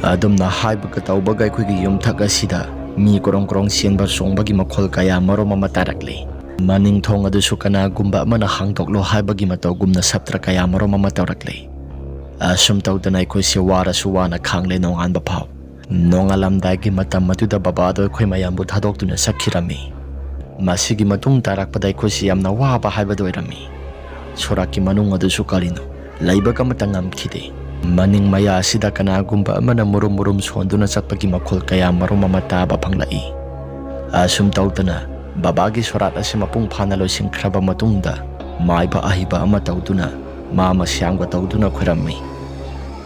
ꯑꯗꯨꯝꯅ ꯍꯥꯏꯕꯒ ꯇꯧꯕꯒ ꯑꯩꯈꯣꯏꯒꯤ ꯌꯨꯝꯊꯛ ꯑꯁꯤꯗ ꯃꯤ ꯀ꯭ꯔꯣꯡ ꯀ꯭ꯔꯣꯡ ꯆꯦꯟꯕ ꯆꯣꯡꯕꯒꯤ ꯃꯈꯣꯜ ꯀꯌꯥ ꯃꯔꯨꯝ ꯑꯃ ꯇꯥꯔꯛꯂꯤ꯫ ꯃꯅꯤꯡ ꯊꯣꯡ ꯑꯗꯨꯁꯨ ꯀꯅꯥꯒꯨꯝꯕ ꯑꯃꯅ ꯍꯥꯡꯗꯣꯛꯂꯣ ꯍꯥꯏꯕꯒꯤ ꯃꯇꯧꯒꯨꯝꯅ ꯁꯞꯇ꯭ꯔ ꯀꯌꯥ ꯃꯔꯨꯝ ꯑꯃ ꯇꯧꯔꯛꯂꯤ꯫ ꯑꯁꯨꯝ ꯇꯧꯗꯅ ꯑꯩꯈꯣꯏꯁꯦ ꯋꯥꯔꯁꯨ ꯋꯥꯅ ꯈꯥꯡꯂꯦ ꯅꯣꯡꯉꯥꯟꯕ ꯐꯥꯎ꯫ ꯅꯣꯡꯉꯥꯜꯂꯝꯗꯥꯏꯒꯤ ꯃꯇꯝ ꯑꯗꯨꯗ ꯕꯕꯥꯗꯣ ꯑꯩꯈꯣꯏ ꯃꯌꯥꯝꯕꯨ ꯊꯥꯗꯣꯛꯇꯨꯅ ꯆꯠꯈꯤꯔꯝꯃꯤ꯫ ꯃꯁꯤꯒꯤ ꯃꯇꯨꯡ ꯇꯥꯔꯛꯄꯗ ꯑꯩꯈꯣꯏꯁꯤ ꯌꯥꯝꯅ ꯋꯥꯕ ꯍꯥꯏꯕꯗꯨ ꯑꯣꯏꯔꯝꯃꯤ꯫ ꯁꯣꯔꯥꯛꯀꯤ ꯃꯅꯨꯡ ꯑꯗꯨꯁꯨ ꯀꯔꯤꯅꯣ, ꯂꯩꯕꯒ ꯑꯃꯠꯇ ꯉꯝꯈꯤꯗꯦ꯫ ꯃꯅꯤꯡ ꯃꯌꯥ ꯑꯁꯤꯗ ꯀꯅꯥꯒꯨꯝꯕ ꯑꯃꯅ ꯃꯨꯔꯨꯝ ꯃꯨꯔꯨꯝ ꯁꯣꯟꯗꯨꯅ ꯆꯠꯄꯒꯤ ꯃꯈꯣꯜ ꯀꯌꯥ ꯃꯔꯨꯝ ꯑꯃ ꯇꯥꯕ ꯐꯪꯂꯛꯏ꯫ ꯑꯁꯨꯝ ꯇꯧꯗꯅ ꯕꯕꯥꯒꯤ ꯁꯣꯔꯥꯠ ꯑꯁꯤ ꯃꯄꯨꯡ ꯐꯥꯅ ꯂꯣꯏꯁꯤꯟꯈ꯭ꯔꯕ ꯃꯇꯨꯡꯗ, ꯃꯥꯏꯕ ꯑꯍꯩꯕ ꯑꯃ ꯇꯧꯗꯨꯅ, ꯃꯥ ꯃꯁꯤꯌꯥꯝꯒ ꯇꯧꯗꯨꯅ ꯈꯣꯏꯔꯝꯃꯤ꯫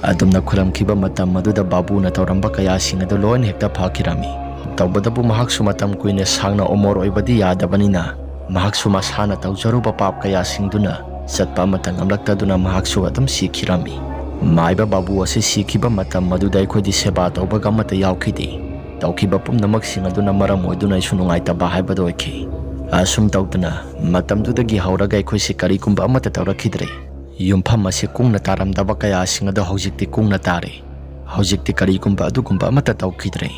ꯑꯗꯨꯝꯅ ꯈꯨꯔꯝꯈꯤꯕ ꯃꯇꯝ ꯑꯗꯨꯗ ꯕꯥꯕꯨꯅ ꯇꯧꯔꯝꯕ ꯀꯌꯥꯁꯤꯡ ꯑꯗꯨ ꯂꯣꯏꯅ ꯍꯦꯛꯇ ꯐꯈꯤꯔꯝꯃꯤ꯫ ꯇꯧꯕꯇꯕꯨ ꯃꯍꯥꯛꯁꯨ ꯃꯇꯝ ꯀꯨꯏꯅ ꯁꯥꯡꯅ ꯑꯃꯣꯔ ꯑꯣꯏꯕꯗꯤ ꯌꯥꯗꯕꯅꯤꯅ, ꯃꯍꯥꯛꯁꯨ ꯃꯁꯥꯅ ꯇꯧꯖꯔꯨꯕ ꯄꯥꯞ ꯀꯌꯥꯁꯤꯡꯗꯨꯅ ꯆꯠꯄ ꯑꯃꯠꯇ ꯉꯝꯂꯛꯇꯗꯨꯅ ꯃꯍꯥꯛꯁꯨ ꯑꯗꯨꯝ ꯁꯤꯈꯤꯔꯝꯃꯤ꯫ ꯃꯥꯏꯕ ꯕꯥꯕꯨ ꯑꯁꯤ ꯁꯤꯈꯤꯕ ꯃꯇꯝ ꯑꯗꯨꯗ ꯑꯩꯈꯣꯏꯗꯤ ꯁꯦꯕꯥ ꯇꯧꯕꯒ ꯑꯃꯠꯇ ꯌꯥꯎꯈꯤꯗꯦ꯫ ꯇꯧꯈꯤꯕ ꯄꯨꯝꯅꯃꯛꯁꯤꯡ ꯑꯗꯨꯅ ꯃꯔꯝ ꯑꯣꯏꯗꯨꯅ ꯑꯩꯁꯨ ꯅꯨꯡꯉꯥꯏꯇꯕ ꯍꯥꯏꯕꯗꯨ ꯑꯣꯏꯈꯤ꯫ ꯑꯁꯨꯝ ꯇꯧꯗꯅ ꯃꯇꯝꯗꯨꯗꯒꯤ ꯍꯧꯔꯒ ꯑꯩꯈꯣꯏꯁꯤ ꯀꯔꯤꯒꯨꯝꯕ ꯑꯃꯠꯇ ꯇꯧꯔꯛꯈꯤꯗ꯭ꯔꯦ꯫ ꯌꯨꯝꯐꯝ ꯑꯁꯤ ꯀꯨꯡꯅ ꯇꯥꯔꯝꯗꯕ ꯀꯌꯥꯁꯤꯡ ꯑꯗꯨ ꯍꯧꯖꯤꯛꯇꯤ ꯀꯨꯡꯅ ꯇꯥꯔꯦ꯫ ꯍꯧꯖꯤꯛꯇꯤ ꯀꯔꯤꯒꯨꯝꯕ ꯑꯗꯨꯒꯨꯝꯕ ꯑꯃꯠꯇ ꯇꯧꯈꯤꯗ꯭ꯔꯦ꯫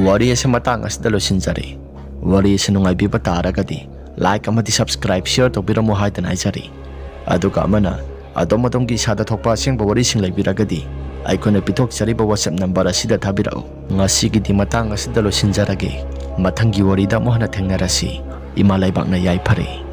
ꯋꯥꯔꯤ ꯑꯁꯤ ꯃꯇꯥꯡ ꯑꯁꯤꯗ ꯂꯣꯏꯁꯤꯟꯖꯔꯦ꯫ ꯋꯥꯔꯤ ꯑꯁꯤ ꯅꯨꯡꯉꯥꯏꯕꯤꯕ ꯇꯥꯔꯒꯗꯤ like ꯑꯃꯗꯤ subscribe, share ꯇꯧꯕꯤꯔꯝꯃꯨ ꯍꯥꯏꯗꯅ ꯍꯥꯏꯖꯔꯤ꯫ ꯑꯗꯨꯒ ꯑꯃꯅ ꯑꯗꯣꯝ ꯑꯗꯣꯝꯒꯤ ꯏꯁꯥꯗ ꯊꯣꯛꯄ ꯑꯁꯦꯡꯕ ꯋꯥꯔꯤꯁꯤꯡ ꯂꯩꯕꯤꯔꯒꯗꯤ ꯑꯩꯈꯣꯏꯅ ꯄꯤꯊꯣꯛꯆꯔꯤꯕ WhatsApp number ꯑꯁꯤꯗ ꯊꯥꯕꯤꯔꯛꯎ꯫ ꯉꯁꯤꯒꯤꯗꯤ ꯃꯇꯥꯡ ꯑꯁꯤꯗ ꯂꯣꯏꯁꯤꯟꯖꯔꯒꯦ꯫ ꯃꯊꯪꯒꯤ ꯋꯥꯔꯤꯗ ꯑꯃꯨꯛ ꯍꯟꯅ ꯊꯦꯡꯅꯔꯁꯤ꯫ ꯏꯃꯥ ꯂꯩꯕꯥꯛꯅ ꯌꯥꯏꯐꯔꯦ꯫